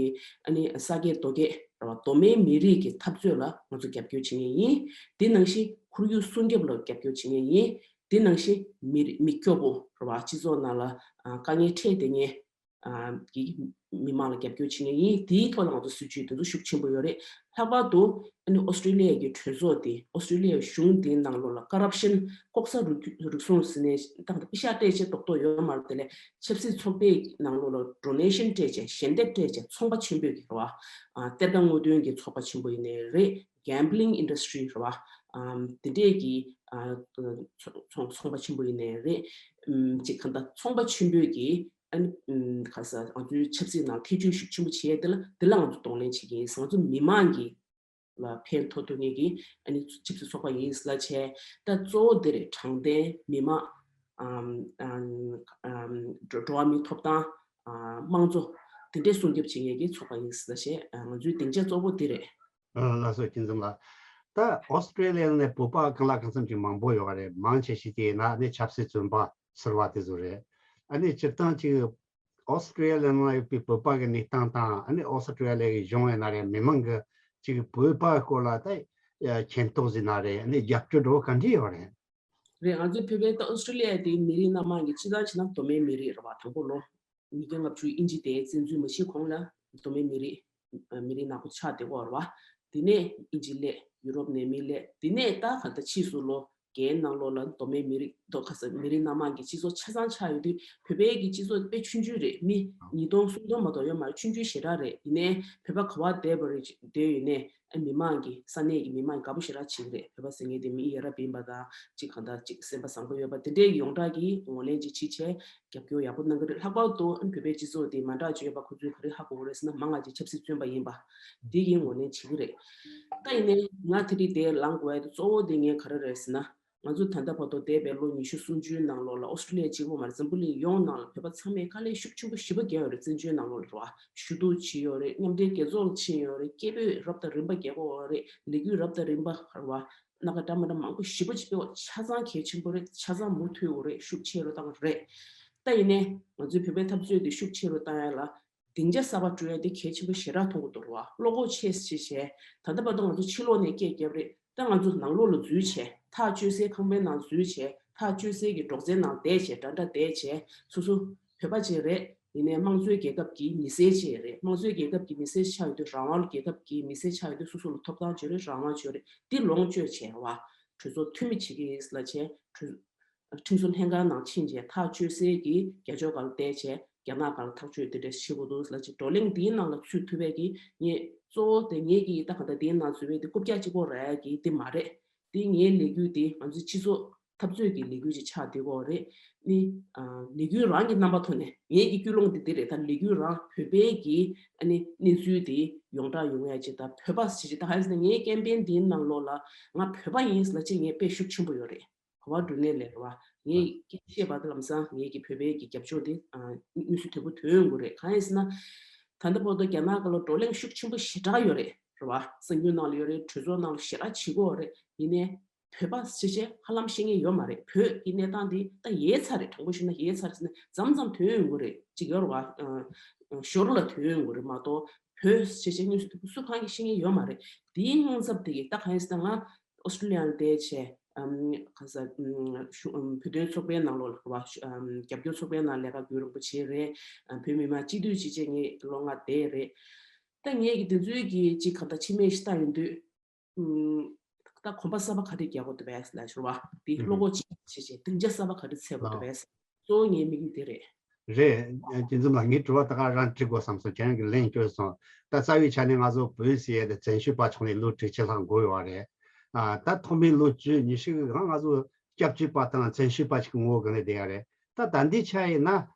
ཨ་ནི་ས་སྐྱེས་རྡོ་སྐྱེས་རེད་བ། གདོད་མའི་མི་རིགས་ཀྱི་འཐབ་རྩོད་ལ་ང་ཚོ་རྒྱབ་སྐྱོར་བྱེད་མཁན་ཡིན། དེ་ནང་བཞིན་ཁོར་ཡུག་སྲུང་སྐྱོབ་ལ་རྒྱབ་སྐྱོར་བྱེད་མཁན་ཡིན། དེ་ནང་བཞིན་མི་རིགས་མི་སྐྱོ་པོ་རེད་བ། སྤྱི་ཚོགས་ནང་ལ་ཨ་དཀའ་ངལ་འཕྲད་བསྡད་མཁན་ཨ་གི་མི་མང་ལ་རྒྱབ་སྐྱོར་བྱེད་མཁན་ཡིན། དེའི་ཐོག་ལ་ང་ཚོ་སྲིད་ཇུས་དེ་ཚོ་ཤུགས་ཆེན་པོ་ཡོད་རེད། ལྷག་པར་དུ་ཨ་ནི་ཨོ་སི་ཀྲི་ལི་ཡ་གི་གྲོས་ཚོགས་དེ། ཨོ་སི་ཀྲི་ལི་ཡ་གཞུང་དེའི་ནང་ལོགས་ལ་ཀོ་རབ་ཤན། ལྐོག་ཟ་རུལ་རུལ་སུངས་ཟེར་ནས་ད་ལྟ་པེ་ཤག་སྤྲད་བྱས་རྡོག་རྡོག་ཡོད་མ་རེད། དེ་ལས་ཆབ་སྲིད་ཚོགས་པའི་ནང་ལོགས་ལ་ཌོ་ནེ་ཤན་སྤྲད་བྱས། ཞལ་འདེབས་སྤྲད་བྱས། ཚོང་པ་ཆེན་པོའི་གི་རེད་བ། ཨ་གཏེར་ཁ་དངོས་དོན་གྱི་ཚོགས་པ་ཆེན་པོ་ཡིན་ནའི་རེད། གེམ་བྷི་ལིང་ཨིན་ཌ་སི་ཊི་རི་རེད་བ། ཨམ་དེ་འདྲས་ཀྱི་ཨ་ཚོང་ཚོང་ཚོང་པ་ཆེན་པོ་ཡིན་ནའི་རེད། ཨམ་ཅིག་གང་ལྟར་ཚོང་པ་ཆེན་པོའི་གི་ཨ་ནི་ཨམ་ག་ས་ང་ཚོའི་ཆབ་སྲིད་ནང་ཐེ་ཇུས་ཤུགས་ཆེན་པོ་བྱས་དེ་ལ། དེ་ལ་ང་ཚོ་གདོང་ལེན་བྱེད་ཀྱི་ཡིན། ང་ཚོ་མི་མང་གི་ལ་ཕན་ཐོགས་ཐུབ་མཁན་གྱི་ཨ་ནི་ཆབ་སྲིད་ཚོགས་པ་ཡིན་ལབ་བྱས། ད་གཙོ་བོ་འདི་རེད། དྲང་བདེན། མི་མང་། ཨམ་ཨམ་ཨམ་འགྲོ་འགྲོ་བ་མིའི་ཐོབ་ཐང་། ཨ་དམངས་གཙོ། དེ་འདྲའི་སྲུང་སྐྱོབ་བྱེད་མཁན་གྱི་ཚོགས་པ་ཡིན་ལབ་བྱས། ཨ་ང་ཚོའི་སྡིངས་ཆ་གཙོ་བོ་འདི་རེད། ཨ་ལགས་སོ། སྐྱིད་འཛོམས་ལགས། ད་ཨོ་སི་ཀྲི་ལི་ཡ་ནས་བོད་པ་གང་ལ་གང་འཚམ་ཅིག་མང་པོ་ཡོད་རེད། མང་ཆེ་ཤོས་དེ་ཡིན་ན་ཨ་ནི་ཆབ་སྲིད་བཙོན་པ་ཟེར་བ་དེ་ཚོ་རེད། ཨ་ནི་སྤྱིར་བཏང་ཅིག་ཨོ་སི་ཀྲི་ལི་ཡ་ནང་ཡོད་པའི་བོད་པ་གི་གནས་སྟངས་དང་། ཨ་ནི་ཨོ་སི་ཀྲི་ལི་ཡ་གི་གཞུང་ཡིན་ན་རེད། མི་མང་གི་ ཅིག་བོད་པ་སྐོར་ལ་ད་མཁྱེན་རྟོགས་ཟིན་ན་རེད། ཨ་ནི་རྒྱབ་སྐྱོར་འགྲོ་ག་འདྲ་ཡོད་རེད། རེད། ང་ཚོའི་བོད་པའི་ད་ཨོ་སི་ཀྲི་ལི་ཡ་དེའི་མི་རིགས་སྣ་མང་གི་སྤྱི་བཏང་བྱས་ན་མདོ་སྨད་མི་རིགས་རེད་བ། དང་པོ་ལོ་ཉིས་བརྒྱ་ལྔ་བཅུ་དབྱིན་ཇི་དེ་བཙན་འཛུལ་མ་བྱེད་གོང་ལ་མདོ་སྨད་མི་རིགས་མི་རིགས་ནག་པོ་ཆགས་བསྡད་ཡོད་རེད་བ། དེ་ནས་དབྱིན་ཇི་སླེབས། ཡུ་རོབ་ནས་མི་སླེབས། དེ་ནས་ད་ག་ད་ཕྱིས་སུ་ལོ་རྒན་ནང་ལོགས་ལ་མདོ་སྨད་མི་རིགས་མདོ་ཁ་ས་མི་རིགས་སྣ་མང་གི་སྤྱི་ཚོགས་ཆ་ཚང་ཆགས་ཡོད་དུས། བོད་པའི་གི་སྤྱི་ཚོགས་དཔེ་ཆུང་ཆུང་རེད། མི་ཉིས་སྟོང་སུམ་སྟོང་མ་གཏོགས་ཡོད་མ་རེད། ཆུང་ཆུང་ཞེ་དྲག་རེད། ཡིན་ནའི་བོད་པ་ག་བ་བསྡད་པ་རེད། བསྡད་ཡོད་ནའི་ཨ་མི་མང་གི་ས་གནས་ཀྱི་མི་མང་གི་དགའ་པོ་ཞེ་དྲག་བྱེད་ཀྱི་རེད། བོད་པ་ཟེར་མཁན་དེ་མི་ཡ་རབས་ཡིན་པ་དང་། ཅིག་གང་ལྟར་ཅིག་སེམས་པ་བཟང་པོ་ཡོད་པ་དེ་འདྲའི་ཡོངས་གྲགས་ཀྱི་ངོས་ལེན་ཅིག་བྱེད་བྱས་རྒྱབ་སྐྱོར་ཡག་པོ་གནང་གི་རེད། ལྷག་པར་དུ་ཨ་བོད་པའི་སྤྱི་ཚོགས་དེ་མ་འདྲ་ཅིག་ཡོད་པ། ཁོ་ཚོས་ག་རེ་ཧ་གོ་གི་རེད་ཟེར་ན། མང་ང་ཅིག་ཆབ་སྲིད་བཙོན་པ་ཡིན་པ་དེ་གི་ངོས་ལེན་བྱེད་ཀྱི་རེད། ད་ཡིན་ནའི་ང་དེ་རིང་དེ་ལངས་དགོས་ཡ་དེ་གཙོ་བོ་དེ་ངས་ག་རེ་རེད་ཟེར་ན། ང་ཚོ་ད་ལྟ་བར་དུ་འདས་པའི་ལོ་ཉི་ཤུ་སུམ་ཅུའི་ནང་ལོགས་ལ་ཨོ་སི་ཀྲི་ལི་ཡ་གཅིག་པོ་མ་རེད། འཛམ་བུ་གླིང་ཡོངས་ནང་ལ་བོད་པ་ཚང་མས་དཀའ་ལས་ཤུགས་ཆེན་པོ་ཞེ་པོ་བརྒྱབ་ཡོད་རེད། བཙན་བྱོལ་ནང་ལོགས་ལ་རེད་བ། ཞུ་གཏུག་བྱས་ཡོད་རེད། མཉམ་འབྲེལ་རྒྱལ་ཚོགས་ལ་ཕྱིན་ཡོད་རེད། སྐད་འབོད་རབ་དང་རིམ་པ་རྒྱག་གི་ཡོད་རེད། ལས་འགུལ་རབ་དང་རིམ་པ་རེད་བ། སྣ་ཁ་འདྲ་མི་འདྲ་མང་པོ་ཞེ་པོ་ཅིག་སྤེལ་བ་ཆ་ཚང་གལ་ཆེན་པོ་རེད། ཆ་ཚང་མུ་མཐུད་དགོས་རེད། ཤུགས་ཆེ་རུ་བཏང་དགོས་རེད། ད་ཡིན་ནའི་ང་ཚོའི་བོད་པའི་འཐབ་རྩོད་དེ་ཤུགས་ཆེ་རུ་བཏང་ཡ་ལ་སྡིངས་ཆ་གསར་པ་བསྐྲུན་ཡ་དེ་གལ་ཆེན་པོ་ཞེ་དྲག་མཐོང་གི་འདུག་རེད་བ། བློ་ཁོག་ཆེ་ཆེ་བྱས། ད་ལྟ་བར་དུ་ང་ཚོ་ཕྱི་ལོགས་ནས་སྐད་བརྒྱབ་རེད། ད་ང་ཚོ་ནང་ལོགས་ལ་འཛུལ་བྱས། ཐག་གཅོད་སའི་ཁང་པའི་ནང་འཛུལ་བྱས། ཐག་གཅོད་སའི་གི་སྒྲོག་ཙེའི་ནང་བསྡད་བྱས། འདྲ་འདྲ་བསྡད་བྱས། སོ་སོ་བོད་པ་ཅིག་རེད། ཡིན་ནའི་དམངས་གཙོའི་རྒྱལ་ཁབ་ཀྱི་མི་སེར་ཅིག་རེད། དམངས་གཙོའི་རྒྱལ་ཁབ་ཀྱི་མི་སེར་ཆགས་ཡོད་དུས། རང་དབང་རྒྱལ་ཁབ་ཀྱི་མི་སེར་ཆགས་ཡོད་དུས། སོ་སོ་ལ་ཐོབ་ཐང་ཅིག་ཡོད་རེད། རང་དབང་ཅིག་ཡོད་རེད། འདི་ལོངས་སྤྱོད་བྱས་བ། གྲོས་ཚོགས་འཐུས་མི་བྱེད་ཀྱི་ལ་བྱས། གྲོས་ཁྲིམས་བཟོ་ལྷན་ཁང་ནང་ཕྱིན་བྱས། ཐག་གཅོད་སའི་གི་རྒྱ་ཕྱོགས་སྒང་ལ་བསྡད་བྱས། རྒྱ་ནག་སྒང་ལ་ཐག་གཅོད་དེ་འདྲ་བྱེད་དགོས་འདུག་ལ་ཅིག་བགྲོ་གླེང་འདིའི་ནང་ལ་ཚུད་ཐུབ་པའི་གི་ངས་གཙོ་བོ་དེ་ངེད་ཀྱི་ད་ག་ད་འདིའི་ནང་འཛུལ་བའི་དེ་རྐུབ་བཀྱག་གཅིག་པོ་རག་ཡ་གི་དེ་མ་རེད། དེ་ངའི་ལས་འགུལ་དེ་ང་ཚོའི་སྤྱི་ཚོགས་འཐབ་རྩོད་ཀྱི་ལས་འགུལ་ཅིག་ཆགས་བསྡད་ཀྱི་ཡོད་རེད། ནི་ཨ་ལས་འགུལ་རང་གི་རྣམ་པ་ཐོག་ནས་ངེད་ཀྱི་ཀུན་སློང་དེ་འདི་རེད། ད་ལས་འགུལ་རང་བོད་པའི་གི་ཨ་ནི་གནས་ཚུལ་དེ་ཡོངས་གྲགས་ཡོང་ཡ་ཅིག་དང་། བོད་པ་ཞེས་ཅིག་ད་ག་ཡིན་ཟེར་ན། ངའི་ཀེམ་པེན་འདིའི་ནང་ལོགས་ལ་ང་བོད་པ་ཡིན་ལ་ཅིག་ངས་དཔེ་ཤུགས་ཆེན་པོ་ཡོད་རེད། ག་པར་འགྲོ་ནའི་ལས་རེད་བ། ངས་སྐད་ཆ་བཤད་པ་དེ་ལམ་སང་ངེད་ཀྱི་བོད་པའི་གི་རྒྱབ་ཕྱོགས་དེ་ཨ་མངོན་གསལ་དོད་པོ་ཐོན་ཡོང་གི་རེད། གང་ཡིན་ཟེར་ན། ད་ལྟ་བར་དུ་རྒྱ་ནག་སྒང་ལ་བགྲོ་གླེང་ཤུགས་ཆེན་པོ་ཞེ་དྲག་ཡོད་རེད། རེད་བ། གསར་འགྱུར་ནང་ལ་ཡོད་རེད། གྲོས་ཚོགས་ནང་ལ་ཞེ་དྲག་བྱེད་ཀྱི་ཡོད་རེད། ཡིན་ནའི་བོད་པ་ཞེས་བྱས་ཧ་ལམ་ཤེས་མཁན་ཡོད་མ་རེད། བོད་ཀྱི་གནས་སྟངས་འདི་ད་ཡལ་ཚར་རེད། དྲང་པོ་ཞུས་ན་ཡལ་ཚར་རེད་ཟེར་ན་མཚམས་མཚམས་ཐོན་ཡོང་གི་རེད། ཅིག་ཡོད་རེད་བ། ཨ་ཨ་ཞོར་ལ་ཐོན་ཡོང་གི་རེད་མ་གཏོགས། བོད་ཞེས་བྱས་དངོས་སུ་དེ་སུ་གང་གིས་ཤེས་མཁན་ཡོད་མ་རེད། དེའི་སྔོན་ཚབ་དེ་གི་ད་གང་ཡིན་ཟེར་ན། ང་ཨོ་སི་ཀྲི་ལི་ཡ་ལ་བསྡད་བྱས། ཨམ་ག་ས་ཨམ་ཤུ་ཨམ་བོད་དོན་ཚོགས་པའི་ནང་ལོགས་ལ་རེད་བ། ཨམ་རྒྱབ་སྐྱོར་ཚོགས་པའི་ནང་ལས་ཀ་བརྒྱུད་རིང་པོ་བྱས་རེད། ཨམ་བོད་མི་མང་སྤྱི་འཐུས་བྱས་བྱས་ངས་ལོ་ལྔ་བསྡད་རེད། ད་ངས་ཀྱི་དེ་ཚོའི་གི་ཅིག་ག་ད་ཕྱི་མིག་ཅིག་ལྟ་ཡོང་དུས། ཨུམ། ད་གོམ་པ་གསར་པ་ག་རེ་རྒྱག་དགོས་འདུག་པས་ལ་ཞུ་བ། དེ་ཨུམ། བློ་ཁོག་ཆེ་བྱས་བྱས་སྡིངས་ཆ་གསར་པ་ག་རེ་འཚོལ་དགོས་འདུག་པས། གཙོ་བོ་ངའི་དམིགས་ཡུལ་དེ་རེད། རེད། སྐྱིད་འཛོམས་ལགས། ངའི་དྲི་བ་ད་ག་རང་དྲི་དགོས་བསམ་སོང་། ཁྱེད་རང་གིས་ལན་བསྐྱོན་སོང་། ད་རྩ་བའི་ཆ་ནས་ང་ཚོ་བོད་ཟེར་ཡ་དེ་བཙན་བྱོལ་བ་ཆགས་ནས་ལོ་དྲུག་ཅུ་ལྷག་འགོར་ཡོད་རེད། ཨ་ད་ཐོག་མའི་ལོ་བཅུ་ཉི་ཤུ་གི་སྒང་ང་ཚོ་སྐྱབས་བཅོལ་བ་དང་བཙན་བྱོལ་བ་ཞིག་གི་ངོ་བོ་སྒང་ནས་བསྡད་ཡ་རེད། ད་ད་ལྟའི་ཆ་ཡིན་ན།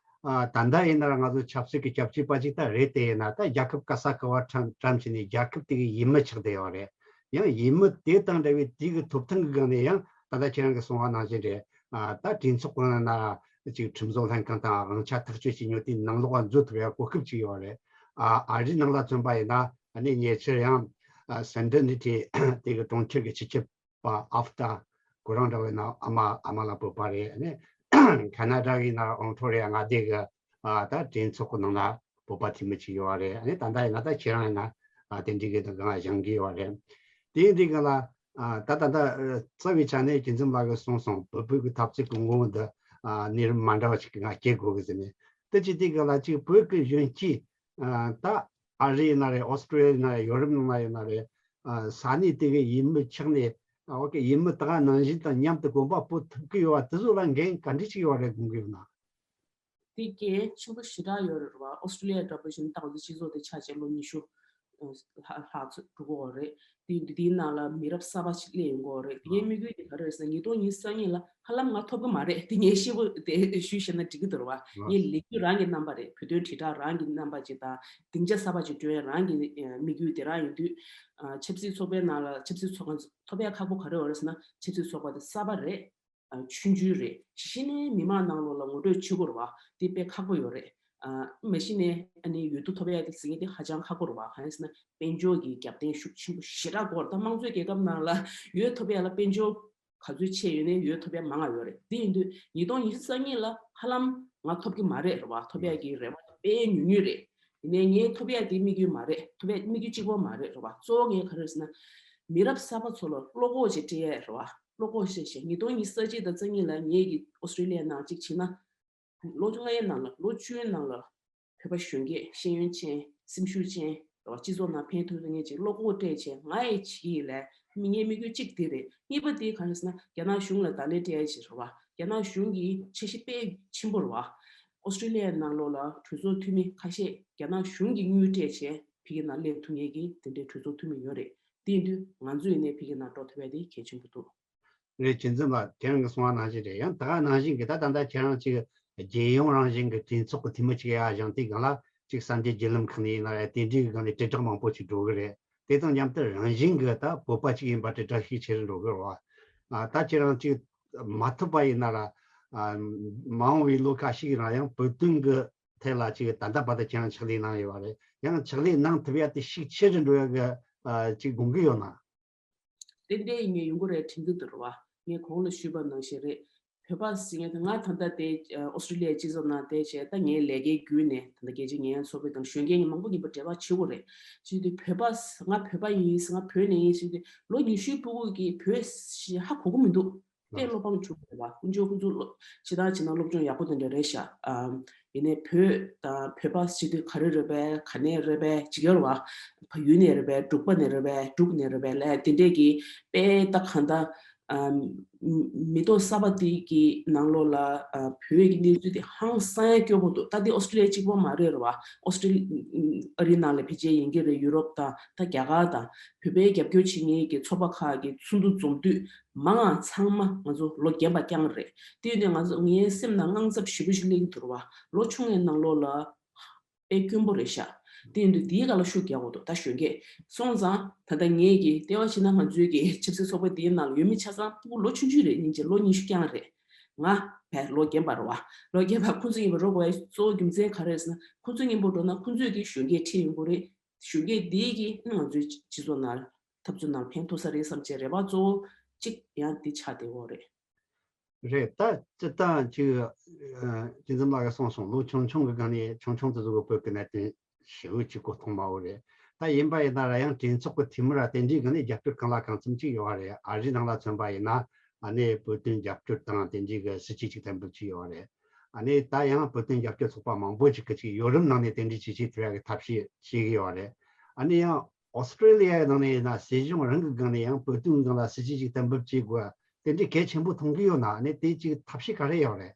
ཨ་ད་ལྟ་ཡིན་ན་ར་ང་ཚོ་ཆབ་སྲིད་ཀྱི་སྐྱབས་བཅོལ་བ་ཅིག་ད་རེད། དེ་ཡིན་ན་ད་རྒྱལ་ཁབ་ག་ས་ག་བ་བཀྲམ་བཀྲམ་བྱས་ནས་རྒྱལ་ཁབ་དེ་གི་ཡུལ་མི་ཆགས་བསྡད་ཡོད་རེད། ཡང་ཡུལ་མི་དེ་དང་འདྲ་བའི་དེ་གི་ཐོབ་ཐང་གི་སྒང་ནས་ཡང་ད་ལྟ་ཁྱེད་རང་གིས་གསུངས་པ་ནང་བཞིན་རེད། ཨ་ད་གྲོས་ཚོགས་ཀྱི་ནང་ན་ཅིག་ཁྲིམས་བཟོ་ལྷན་ཁང་དང་དབང་ཆ་ཐག་གཅོད་བྱེད་མྱོང་དེ་ནང་ལོགས་ལ་འཛུལ་ཐུབ་ཡ་གོ་སྐབས་ཅིག་ཡོད་རེད། ཨ་ཨ་རིའི་ནང་ལ་མཚོན་པ་ཡིན་ན། ཨ་ནི་ཉེ་ཆར་ཡང་ཨ་སེན་ཌར་ནི་ཊི་དེ་གི་གྲོང་ཁྱེར་གྱི་སྤྱི་ཁྱབ་པ་ཨབ་ཏ། ཁོ་རང་འདྲ་བའི་ནང་ཨ་མ་ཨ་མ་ལགས་བོད་པ་རེད། ཨ་ནི་ཁ་ན་ཌ་ཡིན་ན་ཨོན་ཊ་རི་ཡོ་མངའ་སྡེ་གི་ཨ་ད་གྲོས་ཚོགས་ཀྱི་ནང་ལ་བོད་པ་འཐུས་མི་ཅིག་ཡོད་རེད། ཨ་ནི་ད་ལྟ་ཡིན་ན་ད་ཁྱེད་རང་ཡིན་ན་ཨ་དེ་འདྲའི་གི་སྒང་ལ་བཞེངས་ཀྱི་ཡོད་རེད། དེ་འདྲའི་སྒང་ལ་ཨ་ད་ད་ལྟ་རྩ་བའི་ཆ་ནས་སྐྱིད་འཛོམས་ལགས་ཀྱིས་གསུངས་སོང་། བོད་བོད་ཀྱི་འཐབ་རྩོད་ཀྱི་ངོ་བོ་འདི་ཨ་གནས་རིམ་མ་འདྲ་བ་ཞིག་གི་ངང་སྐྱེལ་དགོས་གི་ཟེར་ནས། དེ་ཅི་དེ་གི་ལ་ཅིག་བོད་ཀྱི་གཞོན་སྐྱེས་ཨ་ད་ཨ་རི་ཡིན་ན་རེད། ཨོ་སི་ཀྲི་ལི་ཡ་ཡིན་ན་རེད། ཡོ་རོབ་ནང་ལ་ཡིན་ན་རེད། ཨ་ས་གནས་དེ་གི་ཡུལ་མི་ཆགས་ནས། ཨ་འོ་ཀེ། ཡུལ་མི་ད་ག་ནང་བཞིན་དང་མཉམ་དུ་གོམ་པ་སྤོ་ཐུབ་ཀྱི་ཡོད་པ་དེ་ཚོ་ལ་འགན་ག་འདྲ་ཅིག་ཡོད་རེད་དགོངས་ཀྱི་ཡོད་ན། དེ་གལ་ཆེན་པོ་ཞེ་དྲག་ཡོད་རེད་བ། ཨོ་སི་ཀྲི་ལི་ཡ་འདྲ་པོ་ཞིག་ནི་ད་ག་ཚོད་སྤྱི་ཚོགས་དེ་ཆགས་བྱས་ལོ་ཉི་ཤུ་ལྷག་ལྷག་ཙམ་འགྲོ་གི་ཡོད་རེད། དེ་འདི་དེའི་ནང་ལ་མི་རབས་གསར་པ་ཞིག་སླེབས་ཡོང་གི་ཡོད་རེད། དེ་ངའི་དམིགས་ཡུལ་དེ་ག་རེ་རེད་ཟེར་ན། ཉིས་སྟོང་ཉི་ཤུ་རྩ་གཉིས་ལ་ཧ་ལམ་ང་ཐོབ་གི་མ་རེད། དེ་ངས་ཤེས་པོ་དེ་ཞུས་བཤད་ན་འགྲིག་གི་འདུག་རེད་བ། ངའི་ལས་འགུལ་རང་གི་རྣམ་པ་རེད། བོད་དོན་དྲིལ་བསྒྲགས་རང་གི་རྣམ་པ་ཅིག་དང་། སྡིངས་ཆ་གསར་པ་ཅིག་བསྐྲུན་ཡ་རང་གི་ཨ་དམིགས་ཡུལ་དེ་རང་ཡིན་དུས། ཨ་ཆབ་སྲིད་ཚོགས་པའི་ནང་ལ་ཆབ་སྲིད་ཚོགས་ཁང་ཐོབ་ཡ་ཁག་པོ་ག་རེ་ཡོད་རེད་ཟེར་ན། ཆབ་སྲིད་ཚོགས་པ་དེ་གསར་པ་རེད། ཨ་ཆུང་ཆུང་རེད། གཞི་ནས་མི་མང་ནང་ལོགས་ལ་ངོ་སྤྲོད་བྱེད་དགོས་རེད་བ། དེ་དཔེ་ཁག་པོ་ཡོད་རེད། ཨ་མ་གཞི་ནས་ཨ་ནི་འོས་བསྡུ་ཐོབ་ཡ་དེ་ཟེར་མཁན་དེ་ཧ་ཅང་ཁག་པོ་རེད་བ། གང་ཡིན་ཟེར་ན་དཔལ་འབྱོར་གྱི་རྒྱབ་རྟེན་ཤུགས་ཆེན་པོ་ཞེ་དྲག་དགོས་རེད། ད་དམངས་གཙོའི་རྒྱལ་ཁབ་ནང་ལ་འོས་ཐོབ་ཡ་ལ་དཔལ་འབྱོར་ག་ཚོད་ཆེ་ཡོད་ནའི་འོས་ཐོབ་ཡ་མང་ང་ཡོད་རེད། དེ་ཡིན་དུས་ཉིས་སྟོང་ཉི་ཤུ་རྩ་གཉིས་ལ་ཧ་ལམ་ང་ཐོབ་ཀྱི་མ་རེད་རེད་བ། ཐོབ་ཡ་གི་རེ་བ་དཔེ་ཉུང་ཉུང་རེད། ཡིན་ནའི་ངས་ཐོབ་ཡ་དེ་དམིགས་ཡུལ་མ་རེད། ཐོབ་ཡ་དམིགས་ཡུལ་གཅིག་པོ་མ་རེད་རེད་བ། གཙོ་བོ་ངས་ག་རེ་ཟེར་ན། མི་རབས་གསར་པ་ཚོ་ལ་བློ་ཁོག་ཅིག་སྤྲད་ཡ་རེད་བ། བློ་ཁོག་བཤད་བཤད། ཉིས་སྟོང་ཉི་ཤུ་རྩ་གཅིག་དང་རྩ་གཉིས་ལ་ངེད་ཀྱིས་ཨོ་སི་ཀྲི་ལི་ཡའི་ནང་གཅིག་བྱས་ན། ལོ་ལྔའི་ནང་ལ་ལོ་བཅུའི་ནང་ལ་བོད་པ་གཞོན་སྐྱེས་ཤེས་ཡོན་ཅན་སེམས་ཤུགས་ཅན་རེད་བ། སྤྱི་ཚོགས་ནང་ཕན་ཐོགས་མཁན་ཅིག་བློ་ཁོག་སྤྲད་བྱས་ང་ཡི་བྱེད་ཀྱི་ལས་མི་ངའི་དམིགས་ཡུལ་གཅིག་དེ་རེད། གཉིས་པ་དེ་ག་རེ་ཟེར་ན་རྒྱ་ནག་གཞུང་ལ་བརྡ་ལན་སྤྲད་ཡ་ཅིག་རེད་བ། རྒྱ་ནག་གཞུང་གི་འཆར་གཞི་དཔེ་ཆེན་པོ་རེད་བ། ཨོ་སི་ཀྲི་ལི་ཡའི་ནང་ལོགས་ལ་གྲོས་ཚོགས་འཐུས་མི་ཁ་ཤས་རྒྱ་ནག་གཞུང་གི་དངུལ་སྤྲད་བྱས་ཕ་གི་ནང་སླེབས་ཐུབ་མཁན་གྱི་དེ་འདྲའི་གྲོས་ཚོགས་འཐུས་མི་ཡོད་རེད། དེ་ཡིན་དུས་ང་ཚོ་ཡིན་ནའི་ཕ་གི་ནང་འགྲོ་ཐུབ་ཡ་དེ་གལ་ཆེན་པོ་འདུག་རེད། རྒྱལ་མཚན་ལགས། ཁྱེད་རང་གིས་གསུངས་པ་ནང་བཞིན་རེད། ཡང་ད་ག་ནང་བཞིན་གྱི་ད་ད་ལྟ་ཁྱེད་རང་ཅིག་རྒྱལ་ཡོངས་རང་བཞིན་གྱི་གྲོས་ཚོགས་ཀྱི་འཐུས་མི་ཅིག་ཡ་བཞེངས་དུས་སྒང་ལ་ཅིག་གསར་འགྱུར་བརྒྱུད་ལམ་ཁག་ནས་ཡིན་ན་རེད། དེ་འདྲའི་གི་སྒང་ནས་དྲིལ་བསྒྲགས་མང་པོ་ཅིག་འགྲོ་གི་རེད། དེ་དང་མཉམ་དུ་རང་བཞིན་གྱི་ད་བོད་པ་ཅིག་ཡིན་པ་དྲིལ་བསྒྲགས་ཤུགས་ཆེ་རུ་འགྲོ་གི་རེད་བ། ཨ། ད་ཁྱེད་རང་ཅིག་མ་ཐུབ་པ་ཡིན་ན་ར། ཨ། མ་འོངས་པའི་ལོ་ཁ་ཤས་ཀྱི་ནང་ཡང་བོད་དོན་གྱི་ཐད་ལ་ཅིག་ད་ལྟ་བར་དུ་ཁྱེད་རང་ཕྱག་ལས་གནང་ཡོད་པ་རེད། ཡང་ཕྱག་ལས་གནང་ཐུབ་ཡ་དེ་ཤུགས་ཆེ་རུ་འགྲོ་ཡ་གི་ཨ། ཅིག་དགོངས་ཀྱི་ཡོད་ན། ཏན་ཏན་ཡིན་ངེས་ཡོང་གི་རེད་དྲན་གྱི་འདུག་རེད་བ། ངས་གོང་ལ་ཞུས་པ་ནང་བཞིན་རེད། བོད་པ་ཟེར་མཁན་དེ་ང་ད་ལྟ་དེ་ཨོ་སི་ཀྲི་ལི་ཡའི་སྤྱི་ཚོགས་ནང་བསྡད་བྱས་ད་ངའི་ལས་ཀའི་བརྒྱུད་ནས་ད་ལྟ་རྒྱལ་སྤྱིའི་ངལ་རྩོལ་བ་དང་གཞོན་སྐྱེས་མང་པོ་ཡིན་པ་འབྲེལ་བ་བྱེད་དགོས་རེད། བྱས་དུས་བོད་པ་ང་བོད་པ་ཡིན་ཟེར་ང་བོད་ནས་ཡིན་ཟེར་དུས་ལོ་ཉི་ཤུའི་ཕྲུ་གུ་གིས་བོད་ཞེས་ཧ་གོ་གི་མི་འདུག་དཔེ་བློ་ཕམ་བྱུང་བ་རེད་བ། དཀོན་མཆོག་ཁོང་ཚོ་སློབ་ཇི་ལྟར་བྱས་ན་སློབ་སྦྱོང་ཡག་པོ་དེ་འདྲ་རེད་ཤག་ཨམ། ཡིན་ནའི་བོད་དང་བོད་པ་ཟེར་དུས་ག་རེ་རེད་པས། ག་ནས་རེད་པས་ཅིག་ཡོད་རེད་བ། ཕ་ཡུལ་ནས་རེད་པས། འབྲུག་པ་ནས་རེད་པས། འབྲུག་ནས་རེད་པས་ལས་དེ་འདྲས་ཀྱི་དཔེ་ད་གང་ལྟར་ཨམ། མི་ཐོག་གསར་པ་དེ་གི་ནང་ལོགས་ལ་ཨ། བོད་ཀྱི་གནས་ཚུལ་དེ་ཧང་སང་ཡ་སྐྱོ་པོ་འདུག་ད་དེ་ཨོ་སི་ཀྲི་ལི་ཡ་གཅིག་པོ་མ་རེད་རེད་བ། ཨོ་སི་ཀྲི་ཨ་རི་ནང་ལ་ཕལ་ཆེར་ཡིན་གྱི་རེད། ཡུ་རོབ་དང་ད་རྒྱ་གར་དང་བོད་པའི་རྒྱབ་སྐྱོར་བྱེད་མཁན་གྱི་ཚོགས་པ་ཁག་གི་ཚོགས་འདུ་འཛོམས་དུས། མང་ང་ཚང་མ་ང་ཚོ་ལོ་རྒན་པ་རྐྱང་རེད། དེ་ཡིན་དུས་ང་ཚོ་ངའི་སེམས་ནང་དངངས་འཚབ་ཞེ་པོ་ཞིག་སླེབས་ཀྱི་འདུག་རེད་བ། ལོ་ཆུང་བའི་ནང་ལོགས་ལ་དཔེ་དཀོན་པོ་རེད་ཤག་དེ་ཡིན་དུས་དེའི་སྒང་ལ་ཤུགས་རྒྱག་དགོས་འདུག་ད་གཞོན་སྐྱེས་སོང་ཙང་ད་ལྟ་ངེད་ཀྱིས་ལྟེ་བ་ཕྱི་ནང་ང་ཚོའི་གི་ཆབ་སྲིད་ཚོགས་པ་དེའི་ནང་ལ་ཡོད་མི་ཆ་ཚང་ཕྲུ་གུ་ལོ་ཆུང་ཆུང་རེད། སྙིང་རྗེ་ལོ་ཉི་ཤུ་རྐྱང་རེད། ང་བས་ལོ་རྒན་པ་རེད་བ། ལོ་རྒན་པ་ཁོང་ཚོ་ཡིན་པ་རོགས་པའི་གཙོ་བོ་རྒྱུ་མཚན་ག་རེ་རེད་ཟེར་ན་ཁོང་ཚོ་མཉམ་པོ་འགྲོ་ན་ཁོང་ཚོས་གི་གཞོན་སྐྱེས་ཁྲིད་ཡོང་གི་རེད། གཞོན་སྐྱེས་འདིའི་གི་ང་ཚོའི་སྤྱི་ཚོགས་ནང་འཐབ་རྩོད་ནང་ཕན་ཐོགས་ས་རེད་བསམ་བྱས་རེ་བ་གཙོ་བོ་གཅིག་ཡང་འདི་ཆགས་བསྡད་ཡོད་རེད། རེད། ད་སྤྱིར་བཏང་ཅིག་ཨ། རྒྱལ་མཚན་ལགས་ཀྱིས་གསུངས་སོང་། ལོ་ཆུང་ཆུང་གི་སྒང་ནས་ཆུང་ཆུང་དེ་ཚོ་གི་བོད་ཀྱི་གནད་དོན་ཞེ་པོ་ཅིག་གོ་མཐོང་མང་པོ་རེད། ད་ཡིན་པ་ཡིན་ན་ར་ཡང་གྲོས་ཚོགས་ཀྱི་འཐུས་མི་ར་དེ་འདྲའི་སྒང་ནས་རྒྱབ་སྐྱོར་གང་ལ་གང་འཚམ་ཅིག་ཡོད་རེད། ཨ་རིའི་ནང་ལ་མཚོན་པ་ཡིན་ན་ཨ་ནི་བོད་དོན་རྒྱབ་སྐྱོར་དང་དེ་འདྲའི་གི་སྲིད་ཇུས་ཅིག་གཏན་འབེབས་བྱས་ཡོད་རེད། ཨ་ནི་ད་ཡང་བོད་དོན་རྒྱབ་སྐྱོར་ཚོགས་པ་མང་པོ་ཅིག་གིས་ཅིག་ཡོ་རོབ་ནང་ནས་དེ་འདྲའི་ཅིག་བྱེད་ཐུབ་ཡ་གི་ཐབས་ཤེས་བྱེད་ཀྱི་ཡོད་རེད། ཨ་ནི་ཡང་ཨོ་སི་ཀྲི་ལི་ཡའི་ནང་ནས་ཡིན་ན་སྲིད་གཞུང་རང་གི་སྒང་ནས་ཡང་བོད་དོན་སྒང་ལ་སྲིད་ཇུས་ཅིག་གཏན་འབེབས་བྱེད་དགོས་དེ་འདྲའི་གལ་ཆེན་པོ་མཐོང་གི་ཡོད་ན། ཨ་ནི་དེ་ཅིག་ཐབས་ཤེས་ག་རེ་ཡོད་རེད།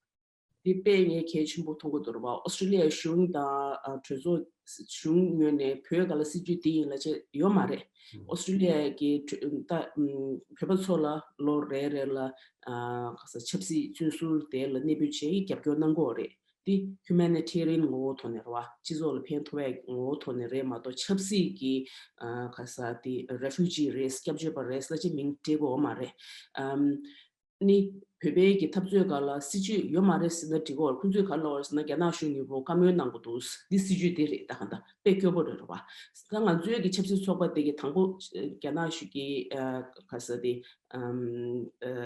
འདི་དཔེ་ངས་གལ་ཆེན་པོ་མཐོང་གི་འདུག་རེད་བ། ཨོ་སི་ཀྲི་ལི་ཡའི་གཞུང་དང་ཨ། གྲོས་ཚོགས་གཞུང་ངོས་ནས་བོད་སྒང་ལ་སྲིད་ཇུས་འདི་ཡིན་ལབ་བྱས་ཡོད་མ་རེད། ཨོ་སི་ཀྲི་ལི་ཡ་གི་གྲོས་ད་ཨམ། བོད་པ་ཚོ་ལ་ལོ་རེ་རེ་ལ་ཨ། ག་ས་ཆབ་སྲིད་བཙོན་ཟུར་དེ་ལ་གནས་སྤོས་བྱས་རྒྱབ་སྐྱོར་གནང་གི་ཡོད་རེད། འདི་ཧིའུ་མེ་ནི་ཊེ་རི་ཡན་ངོ་བོ་ཐོག་ནས་རེད་བ། སྤྱི་ཚོགས་ལ་ཕན་ཐོགས་པའི་ངོ་བོ་ཐོག་ནས་རེད་མ་གཏོགས་ཆབ་སྲིད་ཀྱི་ཨ། ག་ས་དེ་རེ་ཕུ་ཇི་རེད། སྐྱབས་བཅོལ་བ་རེད་ཟེར་ཅིག་མིང་སྤྲད་དགོས་མ་རེད། ཨམ། ནི་བོད་པའི་གི་འཐབ་རྩོད་སྒང་ལ་སྲིད་ཇུས་ཡོད་མ་རེད་ཟེར་ན་འགྲིག་གོ། ཁོང་ཚོས་ག་རེ་ལབ་པ་རེད་ཟེར་ན་རྒྱ་ནག་གཞུང་གི་འོག་བཀའ་མོལ་གནང་དགོས་འདུག་འདི་སྲིད་ཇུས་འདི་རེད། ད་ག་འདྲ་དཔེ་སྐྱོ་པོ་རེད་རེད་བ། ད་ང་ཚོའི་གི་ཆབ་སྲིད་ཚོགས་པ་དེ་གི་དང་པོ་རྒྱ་ནག་གཞུང་གི་ཨ། ག་ས་དེ་ཨམ། ཨ། པི་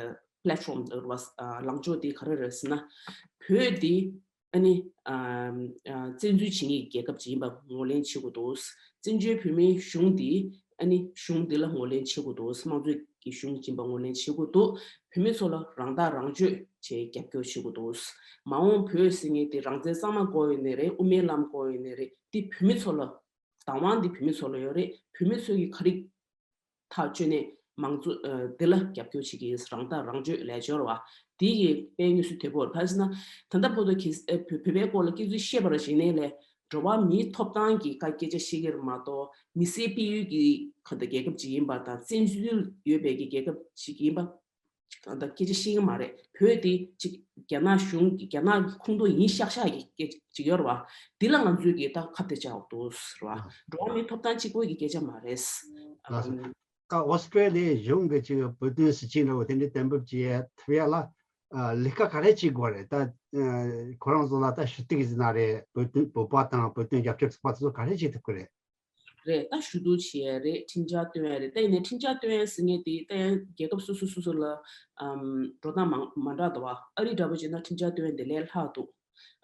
ལེ་ཊི་ཕོམ་རེད་བ། ཨ། ལངས་ཕྱོགས་དེ་ག་རེ་རེད་ཟེར་ན་བོད་འདི་ཨ་ནི་ཨ། ཨ། བཙན་འཛུལ་བྱེད་མཁན་གྱི་རྒྱལ་ཁབ་ཅིག་ཡིན་པ་ངོས་ལེན་བྱེད་དགོས་འདུག་བཙན་བྱོལ་བོད་མིའི་གཞུང་འདི་ཨ་ནི་གཞུང་འདི་ལ་ངོས་ལེན་བྱེད་དགོས་འདུག་དམངས་གཙོའི་གི་གཞུང་ཡིན་པ་ངོས་ལེན་བྱེད་དགོས་འདུག་བོད་མི་ཚོ་ལ་རང་ཐག་རང་གཅོད་བྱེད་རྒྱབ་སྐྱོར་བྱེད་དགོས་འདུག་མ་འོངས་བོད་ཟེར་མཁན་དེ་རང་བཙན་གཙང་མ་དགོས་ཡོད་ནའི་རེད། དབུ་མའི་ལམ་དགོས་ཡོད་ནའི་རེད། འདི་བོད་མི་ཚོ་ལ་བདག་དབང་འདི་བོད་མི་ཚོ་ལ་ཡོད་རེད། བོད་མི་ཚོ་གི་ག་རེ་ཐག་གཅོད་ནས་མང་གཙོ་ཨ། འདི་ལ་རྒྱབ་སྐྱོར་བྱེད་ཀྱི་ཡིན། རང་ཐག་རང་གཅོད་ལས་སྦྱོར་བ་འདི་གི་དཔེ་དངོས་སུ་དོད་པོ་རེད། ག་རེ་ཟེར་ན་ད་ལྟ་བར་དུ་གི་ཨ། བོད་བོད་པའི་སྐོར་ལ་སྐྱེ་ཚུལ་བཤད་པ་ར་ཞིག་ནས་ལས་འགྲོ་བ་མིའི་ཐོབ་ཐང་གི་ཀ་སྐད་ཆ་བཤད་ཀྱི་རེད་མ་གཏོགས་མི་སེར་སྤེལ་ཡུལ་གྱི་ག་འདྲ་རྒྱལ་ཁབ་ཅིག་ཡིན་པ་དང་བཙན་འཛུལ་ཡོད་པའི་གི་རྒྱལ་ཁབ་ཅིག་ཡིན་པ། ད་སྐད་ཆ་བཤད་ཀྱི་མ་རེད། བོད་དེ་ཅིག་རྒྱ་ནག་གཞུང་གི་རྒྱ་ནག་གི་ཁོངས་གཏོགས་ཡིན་ཤག་ཤག་གི་སྐད་ཅིག་ཡོད་རེད་བ། འདི་ལ་ང་ཚོས་གི་ད་ཁ་གཏད་བཅག་འདུག་ཟེར་བ། འགྲོ་བ་མིའི་ཐོབ་ཐང་གཅིག་པོ་གི་སྐད་ཆ་མ་རེད། ལགས་སོ། ད་ཨོ་སི་ཀྲེ་ལི་ཡའི་གཞུང་གི་ཅིག་བོད་དོན་སྲིད་ཇུས་འདྲ་བོ་དེ་འདྲའི་གཏན་འབེབས་བྱེད་ཐུབ་ཡ་ལ་ཨ། ལས་ཀ་ག་རེ་བྱེད་དགོས་རེད། ད་ཨ། ཁོ་རང་ཚོ་ལ་ད་ཞུ་གཏུག་ཟེར་ན་རེད། བོད་དོན་བོད་པ་དང་བོད་དོན་རྒྱབ་སྐྱོར་ཚོགས་པ་དེ་ཚོ་ག་རེ་བྱེད་ཐུབ་ཀྱི་རེད། རེད། ད་ཞུ་གཏུག་བྱེད་ཡ་རེད། འཕྲིན་བཅར་སྟོན་ཡ་རེད། ད་ཡིན་ནའི་འཕྲིན་བཅར་སྟོན་ཡ་ཟེར་མཁན་དེ་ད་ཡང་རྒྱལ་ཁབ་སོ་སོ་སོ་སོ་ལ་ཨམ། འགྲོ་སྟངས་མང་མ་འདྲ་འདུག་བ། ཨ་རི་འདྲ་པོ་བྱས་ན་འཕྲིན་བཅར་སྟོན་ཡ་དེ་ལས་སླ་འདུག་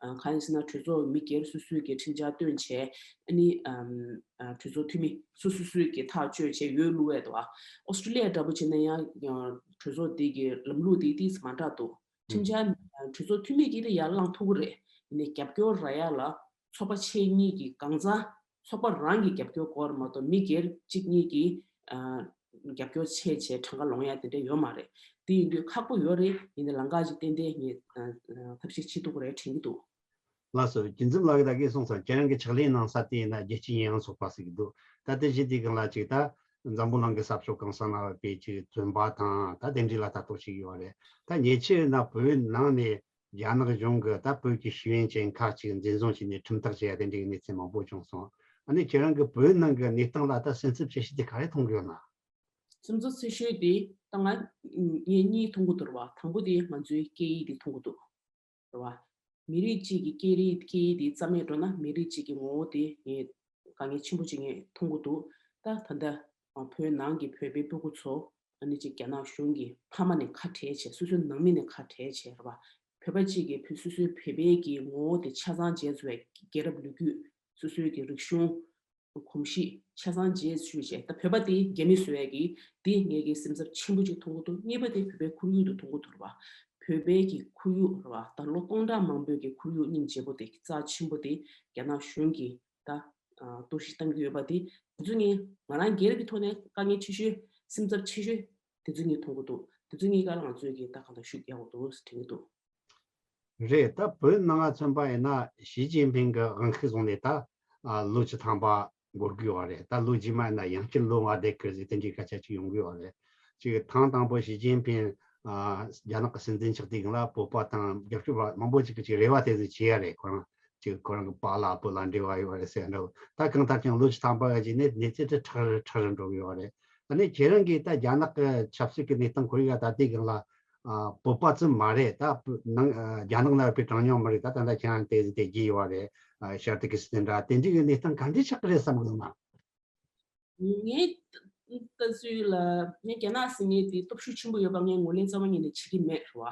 ཨ་གང་ཡིན་ཟེར་ན་གྲོས་ཚོགས་མི་སྒེར་སོ་སོའི་གི་ཁྲིམས་འཆར་བཏོན་བྱས། ཨ་ནི་ཨམ་ཨ་གྲོས་ཚོགས་འཐུས་མི་སོ་སོ་སོའི་གི་ཐག་གཅོད་བྱས་འོས་བླུགས་པ་རེད་བ། ཨོ་སི་ཀྲི་ལི་ཡ་འདྲ་པོ་བྱས་ན་ཡང་ཡང་གྲོས་ཚོགས་འདི་གི་ལམ་ལུགས་འདི་ཏོག་ཙམ་མ་འདྲ་འདུག་ཁྲིམས་འཆར་ཨ་གྲོས་ཚོགས་འཐུས་མི་གིས་ཡར་བླངས་ཐུབ་ཀྱི་རེད། ཡིན་ནའི་རྒྱབ་སྐྱོར་རག་ཡ་ལ་ཚོགས་པ་ཆེ་གཉིས་ཀྱི་གང་ཟག་ཚོགས་པ་རང་གི་རྒྱབ་སྐྱོར་དགོས་རེད་མ་གཏོགས་མི་སྒེར་གཅིག་གཉིས་ཀྱིས་ཨ་རྒྱབ་སྐྱོར་བྱས་བྱས་གྲངས་ཀ་ལོངས་ཡ་དེ་འདྲ་ཡོད་མ་རེད། དེ་ཡིན་དུས་ཁག་པོ་ཡོད་རེད། ཡིན་ནའི་ལམ་ཁ་ཅིག་ཏན་ཏན་ངས་ཨ་ཨ་ཐབས་ཤེས་བྱེད་ཐུབ་ཀྱི་རེད་དྲན་གྱི་འདུག་ལགས་སོ། རྒྱུ་འཛོམས་ལགས་ཀྱིས་ད་གིན་གསུངས་སོང་། ཁྱེད་རང་གི་ཕྱག་ལས་གནང་ས་དེ་ཡིན་ན་རྒྱལ་སྤྱིའི་ཡིན་ཡང་ཚོགས་པ་ཟེར་གྱི་འདུག་ད་དེ་བཞིན་དེ་སྒང་ལ་ཅིག་ད་འཛམ་བུ་གླིང་གི་ས་ཕྱོགས་གང་ས་ན་ཡོད་པའི་ཅིག་བཙོན་པ་དང་ད་དེ་འདྲ་ལ་ལྟ་རྟོག་བྱེད་ཀྱི་ཡོད་རེད། ད་ཉེ་ཆར་ན་བོད་ནང་ནས་རྒྱ་ནག་གཞུང་གིས་ད་བོད་ཀྱི་ཤེས་ཡོན་ཅན་ཁག་ཅིག་འཛིན་བཟུང་བྱས་ནས་ཁྲིམས་ཐག་བཅད་ཡ་དེ་འདྲའི་གནས་ཚུལ་མང་པོ་བྱུང་སོང་། ཨ་ནི་ཁྱེད་རང་གིས་བོད་ནང་གི་གནས་སྟངས་ལ་ད་སེམས་འཚབ་ཆེ་ཤོས་དེ་ག་རེ་མཐོང་གི་ཡོད་ན། སེམས་འཚབ་ཆེ་ཤོས་དེ་ད་ང་ངས་གཉིས་མཐོང་གི་འདུག་ར་བ། དང་པོ་དེ་ང་ཚོའི་སྐད་ཡིག་དེ་མཐོང་གི་འདུག་ར་བ། མི་རིགས་གཅིག་གི་སྐད་རིགས་སྐད་ཡིག་དེ་རྩ་མེད་འགྲོ་ན་མི་རིགས་གཅིག་གི་ངོ་བོ་དེ་ངས་དཀའ་ངལ་ཆེན་པོ་ཅིག་ངས་མཐོང་གི་འདུག་ད་ད་ལྟ་བོད་ནང་གི་བོད་པའི་སྤུ་གུ་ཚོ་ཨ་ནི་ཅིག་རྒྱ་ནག་གཞུང་གི་ཕ་མ་ནས་ཁ་བྲལ་བྱས། སོ་སོའི་ནང་མི་ནས་ཁ་བྲལ་བྱས་ར་བ། བོད་པ་གཅིག་གིས་བོད་སོ་སོའི་བོད་པའི་གི་ངོ་བོ་དེ་ཆ་ཚང་བརྗེད་བཟོ་བའི་རྒྱལ་རབས་ལོ་རྒྱུས། སོ་སོའི་གི་རིག་གཞུང་གོམས་གཤིས་ཆ་ཚང་བརྗེད་ཤོས་བྱས། ད་བོད་པ་དེ་རྒྱ་མི་བཟོ་ཡས་ཀྱི་དེ་ངས་ཀྱི་སེམས་འཚབ་ཆེན་པོ་ཅིག་མཐོང་གི་འདུག་གཉིས་པ་དེ་བོད་པའི་ཁོར་ཡུག་ཏུ་མཐོང་གི་འདུག་ར་བ། བོད་པའི་གི་ཁོར་ཡུག་ར་བ། ད་ལོ་སྟོང་ཕྲག་མང་པོའི་གི་ཁོར་ཡུག་སྙིང་རྗེ་པོ་དེ་རྩ་ཆེན་པོ་དེ་རྒྱ་ནག་གཞུང་གིས་ད་ཨ་གཏོར་བཤིག་བཏང་གི་ཡོད་པ་དེ། དེ་ཚོ་ངས་ང་རང་སྒེར་གྱི་ཐོག་ནས་དཀའ་ངལ་ཆེ་ཤོས། སེམས་འཚབ་ཆེ་ཤོས་དེ་ཚོ་ངས་མཐོང་གི་འདུག་དེ་ཚོ་གཉིས་ཀ་ལ་ང་ཚོས་ཀྱི་ད་གང་ལྟར་ཤུགས་རྒྱག་དགོས་འདུག་དྲན་གྱི་འདུག་རེད། ད་བོད་ནང་ང་མཚོན་པ་ཡིན་ན་ཞི་ཅིན་ཕིང་གི་དབང་ཤུགས་བཟུང་ནས་ད་ཨ་ལོ་བཅུ་ཐམ་པ་འགོར་གི་ཡོད་རེད། ད་ལོ་རྗེས་མ་ཡིན་ན་ཡང་བསྐྱར་ལོ་ལྔ་བསྡད་ཀྱི་རེད་ཟེར་དེ་འདྲའི་སྐད་ཆ་ཅིག་ཡོང་གི་ཡོད་རེད། ཅིག་ཐེངས་དང་པོ་ཞི་ཅིན་ཕིང་ཨ་རྒྱ་ནག་གི་སྲིད་འཛིན་ཆགས་དུས་སྒང་ལ་བོད་པ་དང་རྒྱབ་སྐྱོར་བ་མང་པོ་ཅིག་གིས་ཅིག་རེ་བ་དེ་ཚོ་བྱེད་ཡ་རེད། ཁོ་རང་ཅིག་ཁོ་རང་གི་པཱ་ལགས་བུ་ལ་འབྲེལ་བ་ཡོད་རེད་ཟེར་འདྲ་བོ། ད་གང་ལྟར་ཀྱང་ལོ་བཅུ་ཐམ་པ་ཡ་ཅིག་ནས་གནས་ཚུལ་དེ་ཁྲ་རུ་ཁྲ་རུ་འགྲོ་གི་ཡོད་རེད། ཨ་ནི་ཁྱེད་རང་གིས་ད་རྒྱ་ནག་གི་ཆབ་སྲིད་ཀྱི་གནས་སྟངས་ཁོར་ཡུག་ད་ལྟའི་སྒང་ལ་ཨ་བོད་པ་ཙམ་མ་རེད། ད་བོད་ནང་ཨ་རྒྱ་ནག་ནང་ཡོད་པའི་གྲངས་ཉུང་མི་རིགས་ད་ད་ལྟ་ཁྱེད་རང་དེ་དེ་བརྗེད་ཡོད་རེད། ཨ་ཤར་ཏུར་ཀི་སི་ཐན་འདྲ་དེ་འདྲའི་གི་གནས་སྟངས་ག་འདྲ་ཆགས་ཀྱི་རེད་བསམ་གི་འདུག་ན། ངའི་ལྟ་ཚུལ་ལ་ངས་རྒྱ་ནག་ཟེར་མཁན་དེ་སྟོབས་ཤུགས་ཆེན་པོ་ཡོད་པ་ངས་ངོས་ལེན་རྩ་བ་ཉིད་ནས་བྱེད་ཀྱི་མེད་རེད་བ།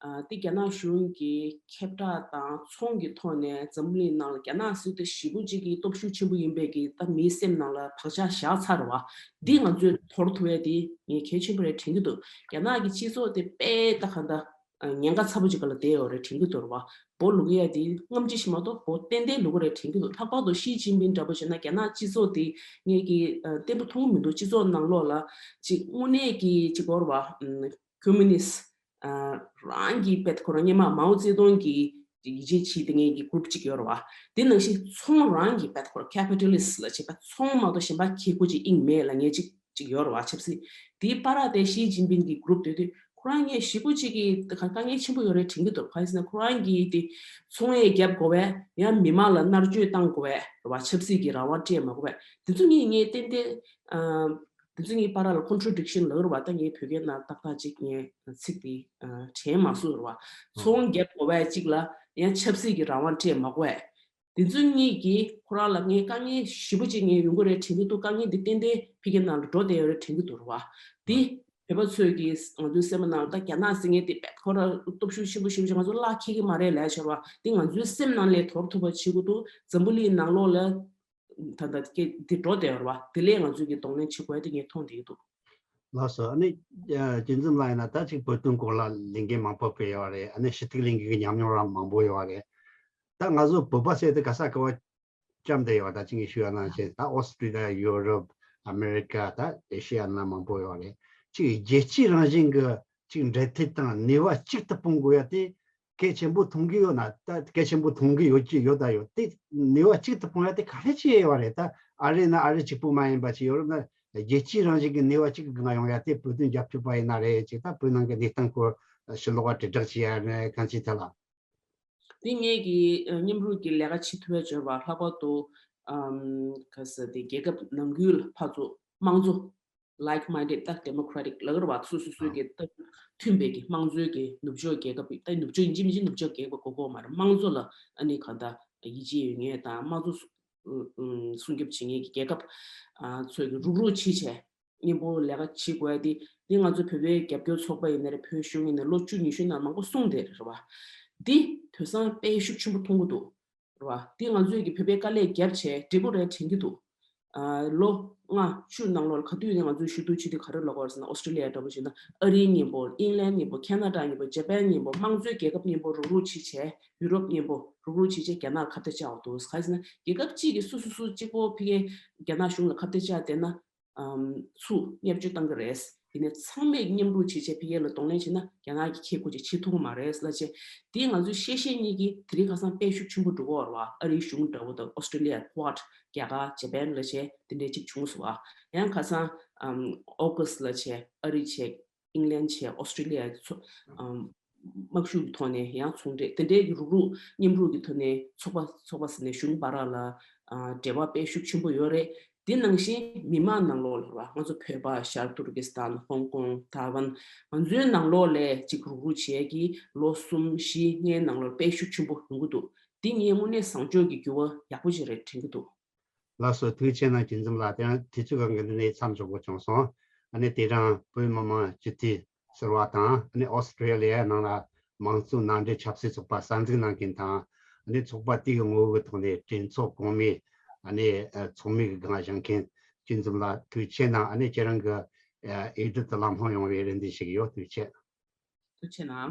ཨ་དེ་རྒྱ་ནག་གཞུང་གི་ཁྱབ་བསྒྲགས་དང་ཚོང་གི་ཐོག་ནས་འཛམ་བུ་གླིང་ནང་ལ་རྒྱ་ནག་ཟེར་དུས་ཞེ་པོ་ཅིག་གི་སྟོབས་ཤུགས་ཆེན་པོ་ཡིན་པའི་གི་ད་མིའི་སེམས་ནང་ལ་བག་ཆགས་བཞག་ཚར་རེད་བ། འདི་ང་ཚོས་དོར་ཐུབ་ཡས་དེ་ངས་གལ་ཆེན་པོ་རེད་དྲན་གྱི་འདུག་རྒྱ་ནག་གི་སྤྱི་ཚོགས་དེ་དཔེ་ད་ག་འདྲ་ཉེན་ཁ་ཚ་པོ་ཅིག་སྒང་ལ་བསྡད་ཡོད་རེད་དྲན་གྱི་འདུག་རེད་བ། བོད་ལུག་ཡ་དེ་རྔམ་བརྗིད་ཞིག་མ་གཏོགས་བོད་ཏན་ཏན་ལུག་རེད་དྲན་གྱི་འདུག་ལྷག་པར་དུ་ཞི་ཅིན་ཕིང་འདྲ་པོ་བྱས་ན་རྒྱ་ནག་སྤྱི་ཚོགས་དེ་ངས་ཀྱི་ཨ་བརྟན་པོ་མཐོང་གི་མི་འདུག་སྤྱི་ཚོགས་ནང་ལོགས་ལ་ཅིག་དངོས་གནས་ཀྱི་ཅིག་གོ་རེད་བ། ཨམ་ཁོ་མུ་ནིསི་ཨ་རང་གི་དཔེ་ཁོ་རང་སྔོན་མ་མའོ་ཙེ་ཏུང་གི་ཡིད་ཆེས་བྱེད་དེ་ངས་ཀྱི་གུ་རུབ་ཅིག་ཡོད་རེད་བ། དེ་ནང་བཞིན་ཚོང་རང་གི་དཔེ་ཁོ་རང་ཁེ་པི་ཊ་ལི་སི་ཊི་ལ་བྱེད་པ་ཚོང་མ་གཏོགས་གཞན་པ་ཁེ་གོ་ཅིག་དབྱིངས་མེད་ལབ་མཁན་ཅིག་ཅིག་ཡོད་རེད་བ། ཆབ་སྲིད་དེའི་བར་དེ་ཞི་ཅིན་ཕིང་གི་གུ་རུབ་དེ་དུས་ཁོ་རང་ངས་ཞེ་པོ་ཅིག་གི་དཀའ་ངལ་ཆེན་པོ་ཡོད་རེད་དྲན་གྱི་འདུག་གང་ཡིན་ཟེར་ན་ཁོ་རང་གིས་དེ་ཚོང་ཡས་རྒྱབ་དགོས་པས། ཡང་མི་མང་ལ་མནར་གཅོད་བཏང་དགོས་པས་རེད་བ། ཆབ་སྲིད་ཀྱི་རང་དབང་སྤྲད་མ་དགོས་པས། དེ་ཚོ་གཉིས་ངས་ཏན་ཏན་ཨ་དེ་ཚོ་གཉིས་བར་ལ་ཀོན་ཊྲ་ཌིག་ཤན་ལབ་རེད་བ། ད་ངས་བོད་སྐད་ནང་ཏག་ཏག་ཅིག་ངས་ཚིག་དེ་ཨ་དྲན་མ་སོང་རེད་བ། ཚོང་རྒྱབ་དགོས་པས་གཅིག་ལ་ཡང་ཆབ་སྲིད་ཀྱི་རང་དབང་སྤྲད་མ་དགོས་པས། དེ་ཚོ་གཉིས་ཀྱིས་ཁོ་རང་ལ་ངས་དཀའ་ངལ་ཞེ་པོ་ཅིག་ངས་ཡོང་གི་རེད་དྲན་གྱི་འདུག་དཀའ་ངལ་འདི་ཏན་ཏན་ཕ་གི་ནང་ལ་འགྲོ་བསྡད་ཡོད་རེད་དྲན་གྱི་འདུག་རེད་བ། འདི་བོད་པ་ཚོས་ཀྱིས་ང་ཚོའི་སེམས་པ་ནང་ལ་ད་རྒྱ་ནག་ཟེར་མཁན་དེ་བེད་ཁོ་རང་སྟོབས་ཤུགས་ཆེན་པོ་ཞེ་པོ་ཅིག་ང་ཚོ་བརླག་འཁེལ་གྱི་མ་རེད་ལབ་བྱས་རེད་བ། འདི་ང་ཚོའི་སེམས་ནང་ལ་དོར་ཐུབ་པ་བྱེད་དགོས་འདུག་འཛམ་བུ་གླིང་ནང་ལོགས་ལ་ད་ལྟ་འདི་འགྲོ་བསྡད་ཡོད་རེད་བ། དེ་ལས་ང་ཚོས་ཀྱིས་གདོང་ལེན་བྱེད་དགོས་ཡ་དེ་ངས་མཐོང་བསྡད་ཀྱི་འདུག་ལགས་སོ། ཨ་ནི་ཨ་རྒྱུན་འཛོམས་ལགས་ཡིན་ན་ད་ཅིག་བོད་དོན་སྐོར་ལ་ལས་འགུལ་མང་པོ་སྤེལ་ཡོད་རེད། ཨ་ནི་ཞུ་གཏུག་ལས་འགུལ་གྱི་ཉམས་མྱོང་རང་མང་པོ་ཡོད་རེད། ད་ང་ཚོ་བོད་པ་ཟེར་དེ་ག་ས་ག་བ་འཁྱམས་བསྡད་ཡོད་པ་ད་ཅིག་ངས་ཞུ་ཡ་ནང་བཞིན་ད་ཨོ་སི་ཀྲི་ལི་ཡ། ཡུ་རོབ། ཨ་མེ་རི་ཀ། ད་ཨེ་ཤི་ཡ་ནང་མང་པོ་ཡོད་རེད། ཅིག་རྒྱལ་སྤྱིའི་རང་བཞིན་གྱི་ཅིག་འབྲེལ་མཐུད་དང་ནུས་པ་གཅིག་ཏུ་སྤུངས་དགོས་ཡ་དེ་གལ་ཆེན་པོ་མཐོང་གི་ཡོད་ན། ད་གལ་ཆེན་པོ་མཐོང་གི་ཡོད་ཀྱི་ཡོད་ད་ཡོད་དེ་ནུས་པ་གཅིག་ཏུ་སྤུངས་ཡ་དེ་ག་རེ་བྱས་ཡོད་རེད། ད་ཨ་རི་ན་ཨ་རི་གཅིག་པུ་མ་ཡིན་པ་ཅིག་ཡོད་རེད་ན། རྒྱལ་སྤྱིའི་རང་བཞིན་གྱི་ནུས་པ་གཅིག་གི་སྒང་ཡོང་ཡ་དེ་བོད་དོན་རྒྱབ་སྐྱོར་བ་ཡིན་ན་རེད། ཅིག་ད་བོད་ནང་གི་གནས་སྟངས་སྐོར་ཕྱི་ལོགས་ལ་དྲིལ་བསྒྲགས་བྱེད་ཡ་ནས་གང་ཅིའི་ཐད་ལ། དེ་ངེད་ཀྱི་ཨ་མཉམ་རུབ་ཀྱི་ལས་ཀ་བྱེད་ཐུབ་ཡ་འབྱོར་བ་ལྷག་པར་དུ་ཨམ་ག་ས་དེ་རྒྱལ་ཁབ་ནང་ཁུལ་ལ་ཕར་ཚུར་དམངས་གཙོ་like minded ད་democratic ལབ་ཀྱི་རེད་བ། སོ་སོ་སོའི་གི་ལྟ་གྲུབ་མཐུན་པའི་གི་དམངས་གཙོའི་གི་ནུབ་ཕྱོགས་རྒྱལ་ཁབ། ད་ནུབ་ཕྱོགས་ཡིན་གཅིག་མིན་གཅིག་ནུབ་ཕྱོགས་རྒྱལ་ཁབ་དགོས་ཀྱི་ཡོད་མ་རེད། དམངས་གཙོ་ལ་ཨ་ནི་གང་ལྟར་ཡིད་ཆེས་ཡོད་མཁན་དང་དམངས་གཙོ་སྲུང་སྐྱོབ་བྱེད་མཁན་གྱི་རྒྱལ་ཁབ་ཨ་ཚོས་ཀྱི་རུག་རུག་བྱེད་བྱས་མཉམ་པོ་ལས་ཀ་བྱེད་དགོས་ཡ་དེ། དེ་ང་ཚོ་བོད་པའི་རྒྱབ་སྐྱོར་ཚོགས་པ་ཡིན་ན་རེད། བོད་གཞུང་ཡིན་ན་ལོ་བཅུ་ཉི་ཤུ་ནང་མང་པོ་གསུངས་བསྡད་རེད་བ། འདི་དེང་སང་དཔེ་ཤུགས་ཆེན་པོ་མཐོང་གི་འདུག་རེད་བ། འདི་ང་ཚོས་ཀྱི་བོད་པའི་དཀའ་ལས་བརྒྱབ་བྱས་འབྲས་བུ་རེད་དྲན་གྱི་འདུག་ཨ། ལོ་ལྔ་བཅུ་ནང་ལོགས་ལ་ག་དུས་ནས་ང་ཚོས་ཞུ་གཏུག་བྱེད་དུས་ག་རེ་ལབ་དགོས་རེད་ཟེར་ན། ཨོ་སི་ཀྲི་ལི་ཡ་འདྲ་པོ་བྱས་ན་ཨ་རིའི་མཉམ་པོ། ཨིང་ལན་མཉམ་པོ། ཁེ་ན་ཌ་མཉམ་པོ། ཇ་པན་མཉམ་པོ། དམངས་གཙོའི་རྒྱལ་ཁབ་མཉམ་པོ་རུག་རུག་བྱས་བྱས། ཡུ་རོབ་མཉམ་པོ་རུག་རུག་བྱས་བྱས་རྒྱ་ནག་ཁ་གཏད་བཅག་འདུག་ག་རེ་ཟེར་ན། རྒྱལ་ཁབ་གཅིག་གིས་སོ་སོ་སོ་གཅིག་པོ་ཕ་གིའི་རྒྱ་ནག་གཞུང་ལ་ཁ་གཏད་བཅག་བསྡད་ན། ཨམ། ཚུར་བརྙས་བཅོས་བཏང་གི་རེད། དེ་ནས་ཚང་མས་མཉམ་རུབ་བྱས་བྱས་ཕ་གི་ལ་གདོང་ལེན་བྱས་ན་རྒྱ་ནག་གིས་ཁྱེད་སྐུ་མཁྱེན་བྱེད་ཐུབ་ཀྱི་མ་རེད་ལབ་བྱས། དེ་ང་ཚོའི་ཤེས་བྱའི་གཉིས་ཀྱི་དེ་རིང་ཁ་སང་དཔེ་ཤུགས་ཆེན་པོ་འགྲོ་གི་ཡོད་རེད་བ། ཨ་རིའི་གཞུང་འདྲ་པོ་དང་ཨོ་སི་ཀྲི་ལི་ཡ། ཀོཌ། རྒྱ་གར། ཇ་པན་ལབ་བྱས་དེ་འདྲས་ཅིག་བྱུང་སོང་བ། ཡང་ཁ་སང་ཨམ། ཨོ་ཀུ་སི་ལབ་བྱས་ཨ་རི་བྱས། ཨིང་ལན་བྱས། ཨོ་སི་ཀྲི་ལི་ཡ་གི་ཚོ་ཨམ། དམག་ཤུགས་ཀྱི་ཐོག་ནས་ཡང་ཚོང་འབྲེལ་དེ་འདྲའི་གི་རུག་རུག་མཉམ་རུབ་ཀྱི་ཐོག་ནས་ཚོགས་པ་ཚོགས་པ་ཟེར་ནས་གཞུང་བར་ལ་ཨ། འབྲེལ་བ་དཔེ་ཤུགས་ཆེན་པོ་ཡོད་རེད། དེ་ནང་བཞིན་མི་མང་ནང་ལོགས་ལ་རེད་བ། ང་ཚོ་བོད་པ། ཤར་ཏུར་ཀི་སི་ཐན། ཧོང་ཀོང་། ཐའེ་ཝན། ང་ཚོའི་ནང་ལོགས་ལ་ཅིག་རུག་རུག་བྱས་ཀྱི་ལོ་གསུམ་བཞི་ལྔའི་ནང་ལོགས་དཔེ་ཤུགས་ཆེན་པོ་ཡོང་གི་འདུག་འདི་ངས་དངོས་གནས་བཟང་ཕྱོགས་ཀྱི་འགྱུར་བ་ཡག་པོ་ཞིག་རེད་དྲན་གྱི་འདུག་ལགས་སོ། ཐུགས་རྗེ་ཆེ་གནང་། སྐྱིད་འཛོམས་ལགས། དེ་རིང་དུས་ཚོད་གང་གི་འདི་ནས་མཚམས་འཇོག་དགོས་བྱུང་སོང་། ཨ་ནི་དེ་རིང་བོད་མི་མང་སྤྱི་འཐུས་ཟུར་པ་དང་། ཨ་ནི་ཨོ་སི་ཀྲི་ལི་ཡའི་ནང་ལ་དམངས་གཙོ་མནའ་འབྲེལ་ཆབ་སྲིད་ཚོགས་པ་གསར་འཛུགས་གནང་མཁན་དང་། ཨ་ནི་ཚོགས་པ་དེ་གི་ངོ་བོའི་ཐོག་ནས་གྲོས་ཚོགས་གོང་མའི་ཨ་ནི་ཚོགས་མི་གི་སྒང་བཞེངས་མཁན་སྐྱིད་འཛོམས་ལགས་ཐུགས་རྗེ་ཆེ་གནང་། ཨ་ནི་ཁྱེད་རང་གི་ཨེ་འདི་དུ་ལམ་ལྷོང་ཡོང་བའི་རེ་འདུན་ཞུ་གི་ཡོད། ཐུགས་རྗེ་ཆེ། ཐུགས་རྗེ་གནང་།